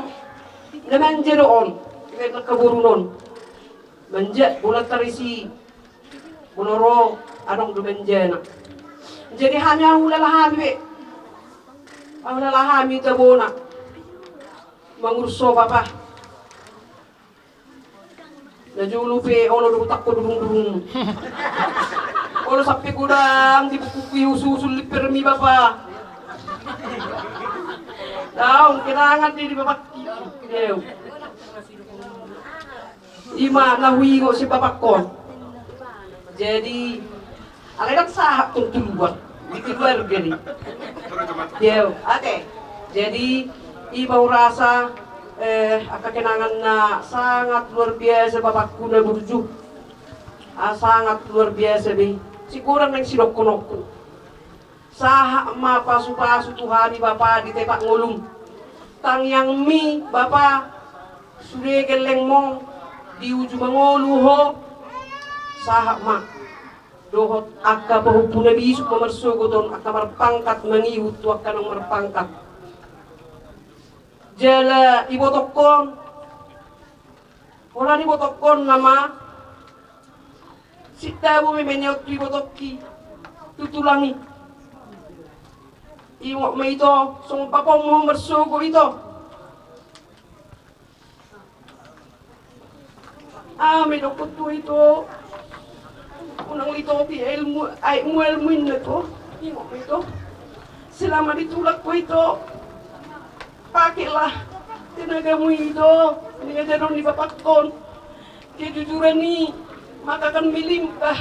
na manja do on, ibaen angka boruna on. Manja, bola tarisi, bola ro, adong do manjana. Jadi hami, ahu lala hami be. Ahu lala hami tabona. Mangurus ho bapa. Najolo pe olo do hutangko durung-durung. Olo sampe godang di bukuku i hususun limpermi bapa. Daong kenangan di, di bapakki. Deu. Ima na huingot sian bapakku on. Jadi alai ndang sahat tong tu luar di keluarga ni. Deu, ate. Jadi ima hurasa, eh, angka kenangan na sangat luar biasa bapakku na burju. Ah, sangat luar biasa be. Sigodang naeng sidohononku. Sahat ma pasu-pasu tu hami bapa di tempat ngolum. Tangiangmi bapa, sude gellengmon di uju mangolu ho, sahat ma dohot angka pahompu na bisuk ma marsogot on, angka marpangkat mangihut tu angka naung marpangkat. Jala ibotokkon, holan ibotokkon nama, sinta bo memene on tu ibotokki, tu tulang i. Ingot ma ito, songon bapam ho marsogot ito. Aha ma idokkon tu ito, unang litopi aekmu, aekmu aekmu inna ito. Ingot ma ito, selama di tulang ho ito, pakelah tenagamu ito, niajaron ni bapangkon. Kejujuran i maka akan melimpah.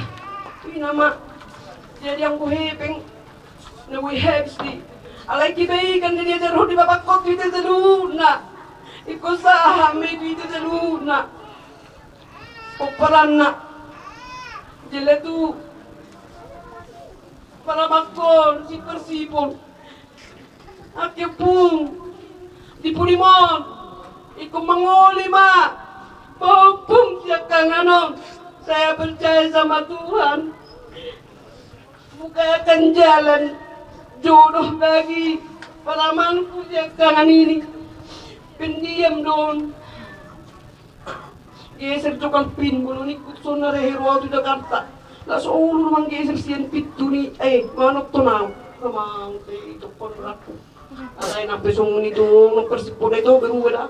Inna ma. Jadi anggo hepeng na boi habis di, alai kebaikan na niajarhon ni bapangkon tu hita saluhutna, ingkon sahat ma i tu hita saluhutna. Pomparanna jala tu paramakkon siparsipol. Angke ompung, di purimon ingkon mangoli ma. Ompung siangkangan on, saya percaya sama Tuhan. Bukakan jalan jodoh bagi paramangku siangkangan ini. Pendiam do on. Geser jo kalpin, molo ningkut sonna rehe ro au tu Jakarta. Laos olo do manggeser sian pintu ni, eh, manonton au. Amang, te ito pon ra. Alai nampe songon i tu, nomor sipona ito berubah da.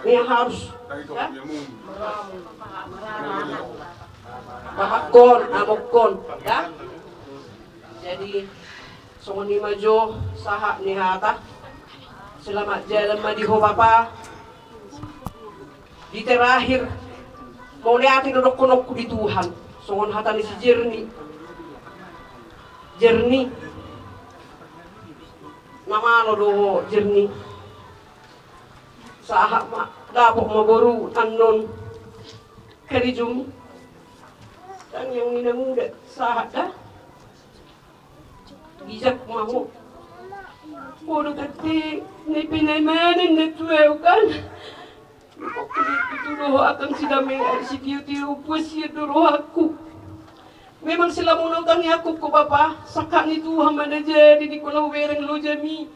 Ni harus. Ya? Bapangkon, amangkon, ya? Jadi songon i ma jo sahat ni hata. Selamat jalan ma di ho bapa. Di terakhir, mauliate do dohononku di Tuhan. Songon hata ni si Jerni. Jerni. Na malo do ho Jerni. Sahat ma, dapot ma boru annon karejo. Tangiang ni na muda sahat da. Bijak ma ho. Ho do tangke na pinaimanan na tuahu kan. Waktu itu do ho akan sidame ari sitio-tio puas ia do rohangku. Memang selama na utangiangku ho bapa, sangkap ni Tuhan ma na jadi di kona hubereng lojam i.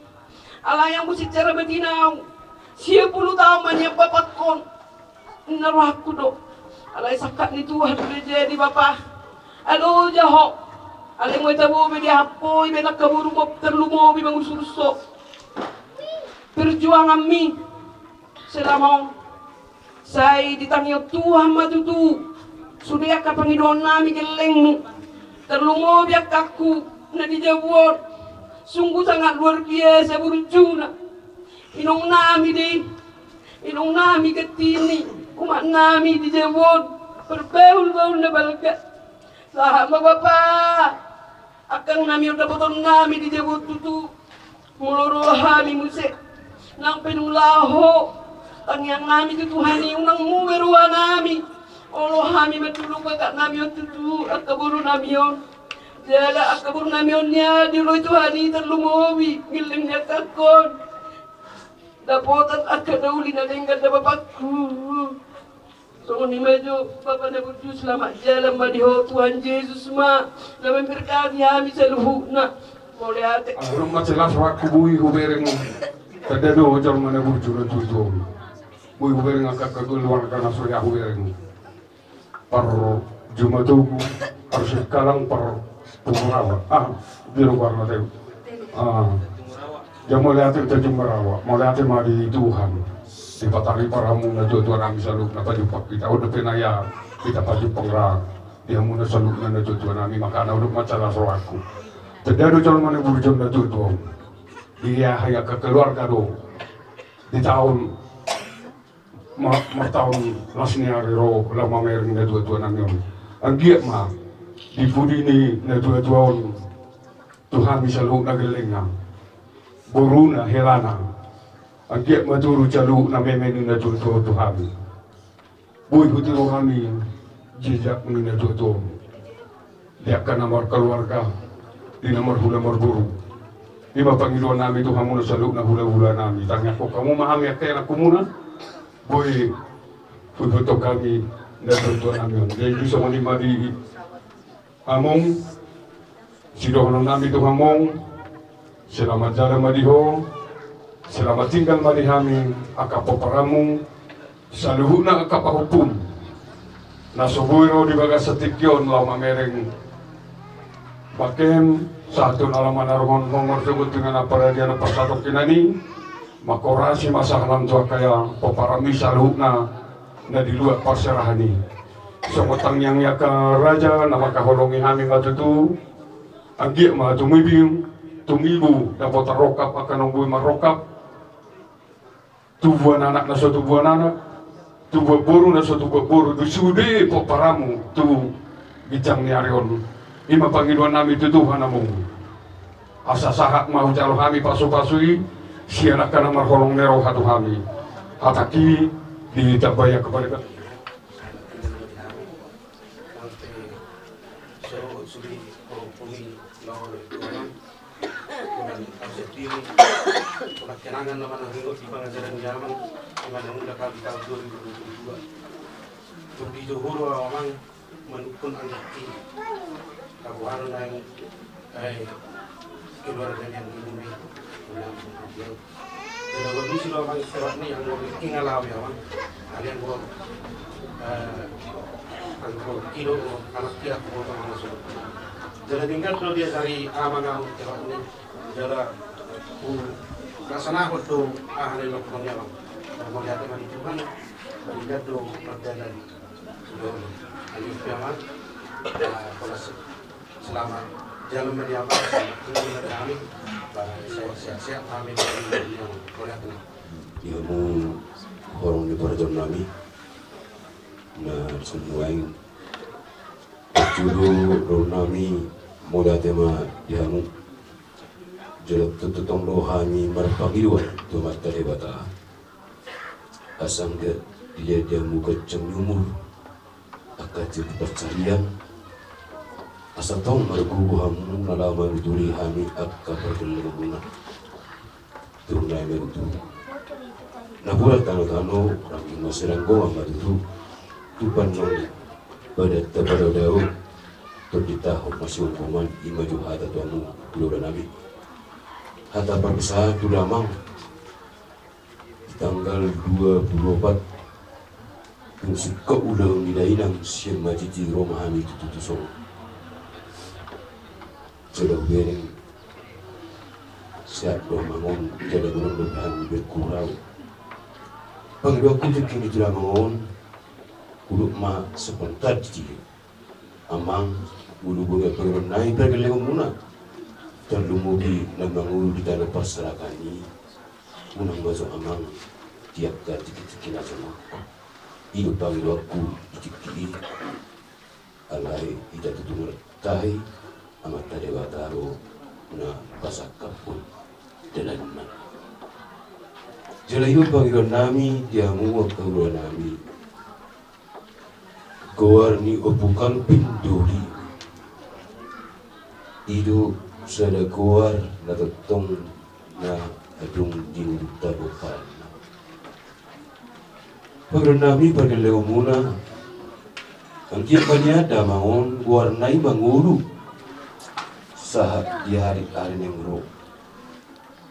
Alai anggo secara batin au, sia pulu taon ma nian bapangkon. Inna rohangku do. Alai sangkap ni Tuhan do na jadi bapa. Alo jaho. Alai mui tabo be dihampoi be nangka boru mo tarlumobi mangusurso. Perjuanganmi selama on. Sai ditangihon Tuhan ma tutu sude angka pangidoan nami gellengmu. Tarlumobi angkangku na di jabu on. Sungguh sangat luar biasa burjuna. Inong nami do i. Inong nami gantini. Umak nami di jabu on. Parbahul-bahul na balga. Sahat ma bapa. Angkang nami on dapoton nami di jabu on tutu. Molo ro hami muse nang pe nunga laho tangiang nami tu Tuhan i unang mube roha nami. Olo hami mandulu kakak nami on tutu angka boru nami on. Jala angka boru nami on nian dioloi Tuhan i tarlumobi gelleng ni angkangkon. Dapotan angka na uli na denggan da bapangku. Songon i ma jo bapa na burju, selamat jalan ma di ho, Tuhan Jesus ma na memberkati hami saluhutna. Mauliate. Alai dung ma jelas rohangku boi hubereng. Tanda do jolma na burju na tutu. Boi hubereng angka keluarga na so hea hubereng. Par Jumatugu, par Singkalang, par Pungurawa. Ah, biro warna teu. Ah. Jam mauliate tu Jumarawa, mauliate ma di Tuhan. Dipataripar hamu na tuatua nami saluhutna pajumpang hita. On dope na ia hita pajumpang ra di hamu na saluhutna na tuatua nami, makana on do ma jelas rohangku. Tanda do jolma na burju na tutu. Di ia hea angka keluarga do di taon ma-, martaon las ni ari ro laho mamereng na tuatua nami on. Anggiat ma di pudi ni na tuatua on tu hami saluhutna gellengna, boruna, helana. Anggiat ma turu saluhutna meme ni na tuatua on tu hami. Boi hutiru hami jejak ni na tuatua on. Di angka na markeluarga, di na marhula marboru. Ima pangidoan nami tu hamu na saluhutna hulahula nami, tangiangkon hamu ma hami angka ianakhonmuna. Boi huihuthon hami na tuatua nami on. Jadi songon i ma di among, sidohonon nami tu among, selamat jalan ma di ho, selamat tinggal ma di hami angka pomparanmu, saluhutna angka pahompum na so boi ro di bagasan tingki on laho mamereng bangkem, sahat tu na laho manaruhon hombar sogot tu inganan paradian na parsatongkinan i. Mangkorasi ma sahalam tu angka ia pomparanmi saluhutna na di luat parserahan i. Songon tangiang ni angka raja na mangkaholongi hami ma tutu, anggiat ma tumibu, tumibu dapotan rongkap angka na boi marrongkap, tubuan anak na so tubuan anak, tubuan boru na so tubuan boru, di sude pomparanmu tu ginjang ni ari on. Ima pangidoan nami tu Tuhan among. Asa sahat ma hujalo hami pasupasu i sian angka na marholong ni roha tu hami. Hatangki ditambai angka pariban. Unang kenangan nama na hingot di pangajaran ni amang, ima na undang hami taon dua ribu dua puluh dua. Tung di Johor amang manungkun anggapi kabuhan nang, eh, keluarga yang ini. Unang dia. Jadi gua misi lo amang, sewak ni yang gua bikin ngalawi amang. Ada yang gua, eh, yang gua kilo, anak kira gua sama masuk. Jadi tinggal kalau dia dari amang amang sewak ni. Jala, uh, rasana hot do, ah, ada yang ngomong ya, Bang. Ngomong ya, teman Tuhan, berikan do perjalanan. Ayo, Bang. Ah, kalau se-, selama jalan media apa, ini dari kami, Bang, saya siap-siap, kami dari yang boleh kena. Di hamu horong ni parajangkon nami, na semua yang julu ro nami, mauliate ma di hamu. Jala tongtong do hami marpangidoan tu Amanta Debata, asa anggiat dilehon di hamu ganjang ni umur, angka tingki pansarian, asa tong margogo hamu na laho manuturi hami angka pargellengmuna. Tung nai ma tutu. Napuran tanotano, rangging masiranggo ma tutu. Tupan nang badan tapadao-dao. Tondinta hot masionggoman, ima jo hata tu hamu hulahula nami. Hata parpesan tu damang. Di tanggal dua puluh opat, tung singkop ulaon ni dainang sian Majiti ro ma hami tutu tu son. Jala hubereng sehat do amang on, jala godang dope hami bergurau. Pangidoanku tingki ni tu damang on, hudok ma sepentar di dia. Amang, molo boi pangidoan nai pargellengonmuna, tarlumobi na mangolu di tano parserahan i, unang ma jo amang di angka tingki-tingki na jonok. I do pangidoanku di tingki i, alai hita tutu martahi, Amanta Debata do na pasangkaphon dalanna. Jala i do pangidoan nami di hamu angka hulahula nami. Goar ni Ompu Kalpin Doli. I do sada goar na tongtong na adong di ngolunta pomparanna. Pangidoan nami pargellengonmuna, anggiat ma nian damang on goarna i mangolu sahat di ari-ari naeng ro.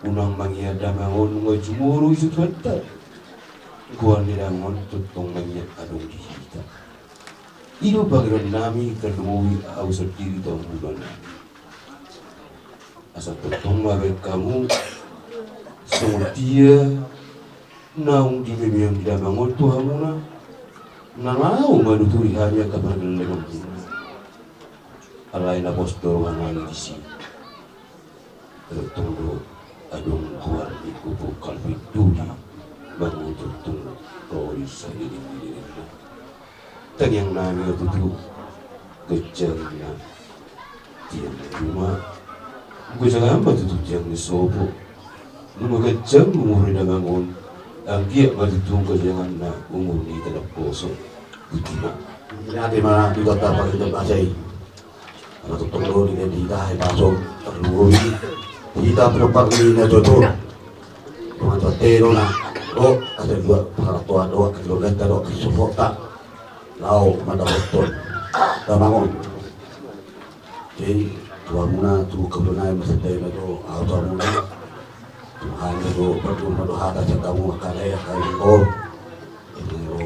Unang mangian damang on nunga jumolo i tu Tuhanta. Goar ni damang on tongtong mangian adong di hita. I do pangidoan nami tarlumobi ahu sandiri tu hamu hulahula nami. Asa tongtong ma baen hamu songon dia naung dimemeon ni damang on tu hamuna, na laho manuturi hami angka pargellengonmuna. Alai na pos do roha nami disi. Tongtong do adong goar ni Ompu Kalpin Doli, manguturtur ro di sahilihilihna. Tangiang nami ma tutu ganjang na tiang ni juma, ganjang ma tutu tiang ni sopo. Nunga ganjang umur ni damang on, anggiat ma tutu ganjanganna umur ni hita naposo. Botima. Ate ma di Tuhanta pangkataion. Ala tongtong do di hita, i pasok tarlumobi Hita pinompar ni na jotjot. Tuhan Tuhan te do na. Do, asa dua paratoan do, keluarga do, kesupport ta. Lao mandapothon damang on. Jadi tu hamuna, tu kebenaran masih tadi do, au tu hamuna. Tuhan do, berdoa do, hata satamu makalai kali do. Ini do.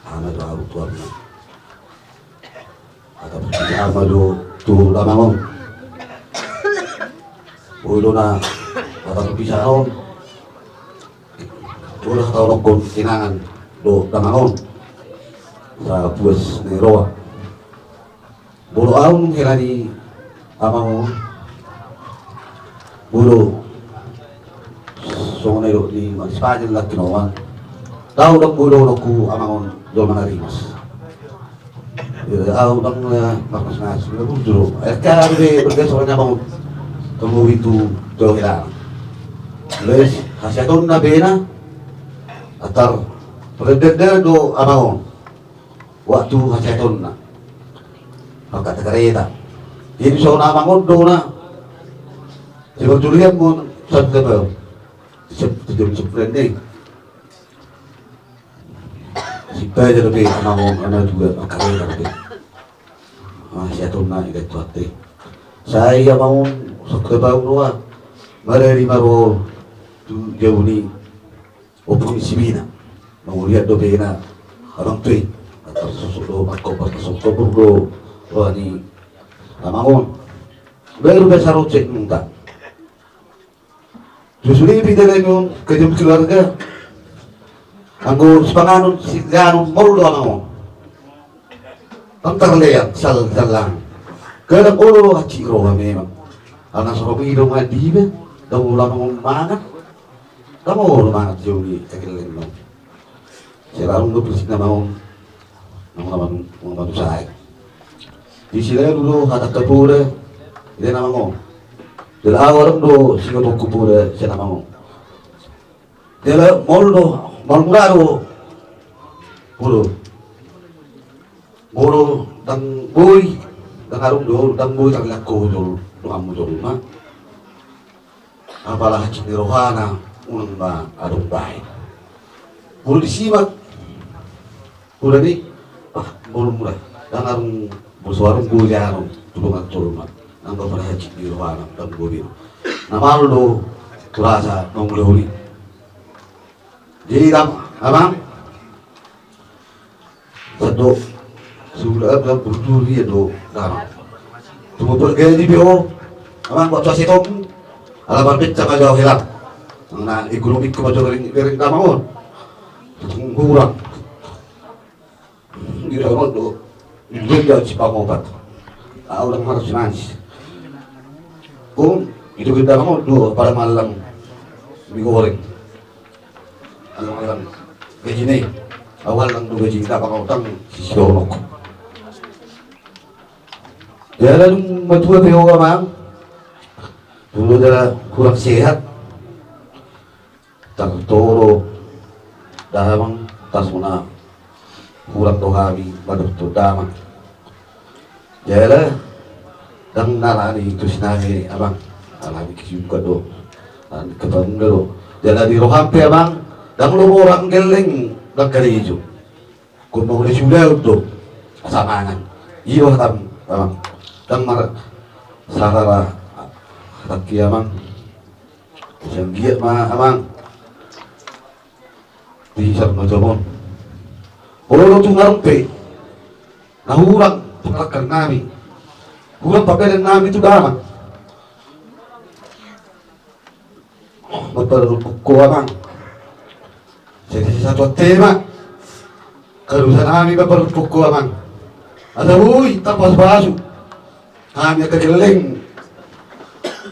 Hana do, au tu hamuna. Hata perpisahan ma do tu damang on. Boi do na hata perpisahan on. Boi do hata onokkon kenangan do damang on. Sapuas ni roha. Molo au nunga hela ni amang on. Molo songon na nidok ni Manis Panjang lakin oman. Tau dang boi dohononku amang on jolma na rimas. Au dang marmasmas. Bujur. Akhirna be bergeser ni amang on. Tolu itu jauh hela. Les hasiatonna be na. Atar perendender do amang on. Waktu hasiatonna. Maka takareta. Jadi songon amang on do na. Seperti lihat mon satu kebel. Sep tujuh seperti. Sipaja dope amang on, amang on juga makareta dope. Hasiatonna ikan tuate. Sai amang on satu kebel roa. Marari maro tu jauni. Ompung ni si Bina. Mangoliat dope na amang tu i. Tarsosok do mangkobar tarsosok do roha ni amang on. Baru biasa rocek nunta. Susulipi dalan on kejam keluarga. Anggo sipanganon siganon molo do amang on. Antar lean sal salang. Kadang olo hacik roha memang. Ana sorong i do mandi be. Dang olo amang on mangan. Dang olo mangan joli kagelleng no. Serarung do prinsipna amang on. Nang manusai. Di silalu do hata kapoda. Ida na amang on. Jala awarung do singoto kupoda sian amang on. Jala molo do molo mura do. Molo. Molo dang boi dang arung do dang boi tarlako jol donganmu jol ma. Apala hacik ni rohana unang ma adong baen. Molo disimak. Molo ni ah molo mura dang arung boso arung boi dang arung tu dongan jol ma. Nang do pala hacik ni rohana dang boi. Na malo do kurasa mangulahon i. Jadi dam amang. Sado sudah ada berduri do dam. Tunggu pergi di bio. Amang buat suasi tom. Ala marbet sama jauh hilang. Na ekonomi ku baca bering bering damang on. Tunggu kurang. Di damang do. Di dia si pangobat. Au dang marsinais. Kum itu kita mau do pada malam. Mie goreng. Alang-alang gaji ni. Awal nang do gaji ni dapang utang si sionok. Jala dung matua pe ho amang. Dulu jala kurang sehat. Tartoro damang tasuna. Hurang do hami mandok tu damang. Jala dang nalani tu sinami amang. Alani kisibukan do. Alani kebangun do. Jala di roham pe amang. Dang lomo orang gelleng dang karejo. Kun mau di sudah do. Asa mangan. Iyo hatam amang. Dang mar sarara hataki amang. Sian giat ma amang. Di sar ma jomon. Olo tu ngarung pe. Na hurang pengelakar nami. Hurang papedan nami tu damang. Maparupuk ko amang. Jadi satu tema. Karusan nami maparupuk ko amang. Ada hui tapas basu. Hami angka gelleng.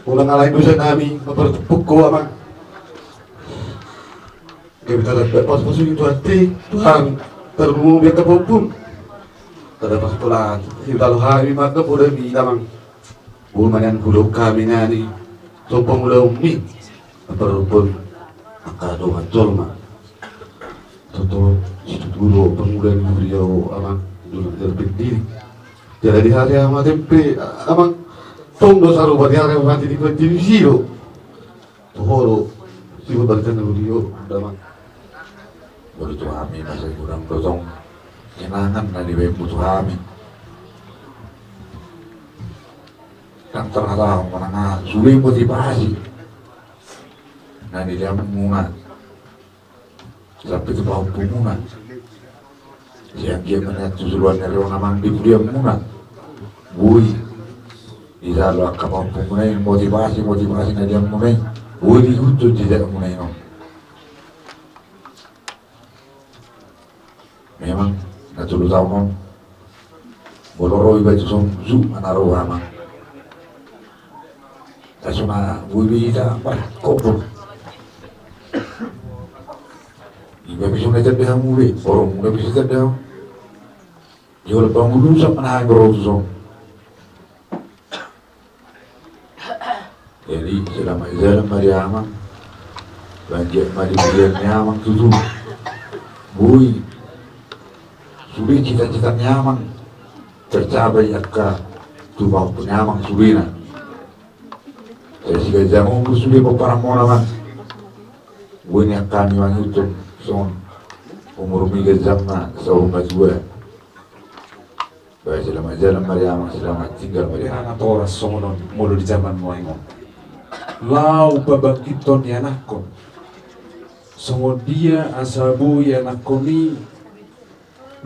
Unang alai dosa nami mapartumpuk ho amang. Gabe tadampak pasu-pasu ni Tuhanta tu hami. Tarlumobi angka pompum. Tadampak sikola. Sihutalo hami ma angka poda mi damang. Boi ma nian hudok hami nani. Sompang ulaonmi. Maparupuk angka dongan jolma. Toto situtu do pangula ni huria ho amang. Dulu terpendiri. Jala di hari amat tempe amang. Tong do sarupa di ari mati di peti di siro. Toho do siro baritan do dio damang. Molo tu hami masa kurang do tong kenangan na dibaen tu hami. Ndang tarhatahon manang aha, sude motivasi na nilehonmuna sampe tu pahompumuna. Sian dia manian tu suluan ni ari on amang di pudianmuna. Boi dijalo angka pahompumuna i motivasi, motivasi na nilehonmuna i. Boi diihuthon jejakmuna i on. Memang na tolu taon on molo ro iba tu son juma na ro amang. Tarsongon na boi be hita markompol. Iba bisa na tanda hamu be, borumuna bisa tanda hamu. Jolo pangulusan mana hamu ro tu son. Jadi selamat jalan ma di amang. Bahen ma di pudian ni amang tutu. Boi sude cita-cita ni amang tercapai angka tu pahompu ni amang sudena. Sai siganjang umur sude pomparanmuna amang. Boi nian hami mangihuthon songon umurmi ganjang na saur matua. Bae selamat jalan ma di amang, selamat tinggal ma di amang. Ena na toras songon on molo di jaman nuaeng on. Laho pabangkithon ianakhon. Songon dia asa boi anakhon i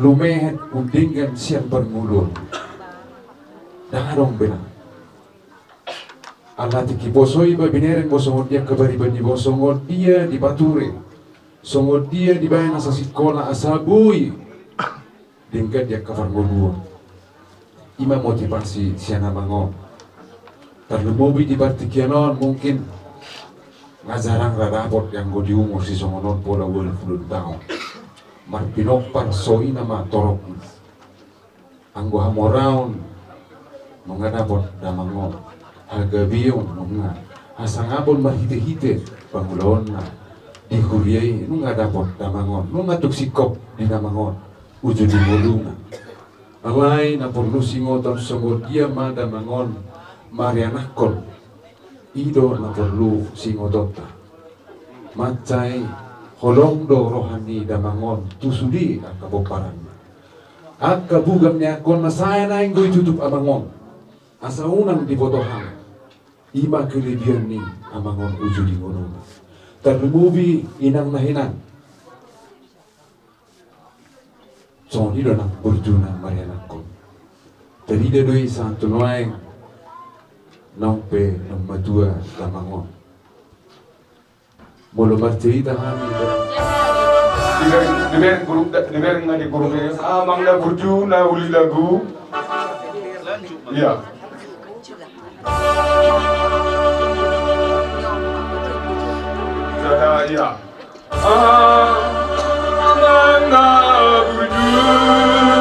lumehet undenggan sian parngoluon. Ndang adong be na. Ala tingki poso iba binereng bo songon dia angka pariban iba, songon dia dipature, songon dia dibaen asa sikola asa boi denggan di angka parngoluon. Ima motivasi sian amang on. Tarlumobi di partingkian on mungkin nga jarang ra dapot anggo di umur sisongon on pola ualu pulu taon. Marpinompar so i nama torop. Anggo hamoraon nunga dapot damang on, hagabeon nunga, hasangapon marhitehite pangulaonna di huria i nunga dapot damang on, nunga tung singkop di damang on uju di ngoluna. Alai na porlu singoton songon dia ma damang on marianakhon. I do na porlu singotonta. Mansai holong do roha ni damang on tu sude angka pomparanna. Angka bugang ni angka on na sae naeng do ditutup amang on asa unang diboto hami. Ima kelebihan ni amang on uju di ngoluna. Tarlumobi inang na hinan. Songon i do nang burjuna marianakhon. Tarida do i sahat tu nuaeng naung pe naung matua damang on. Molo marcerita hami do. Dibereng, dibereng guru, dibereng na di guru, amang na burjuna uli lagu. Iya. Sada, iya. Amang na burju.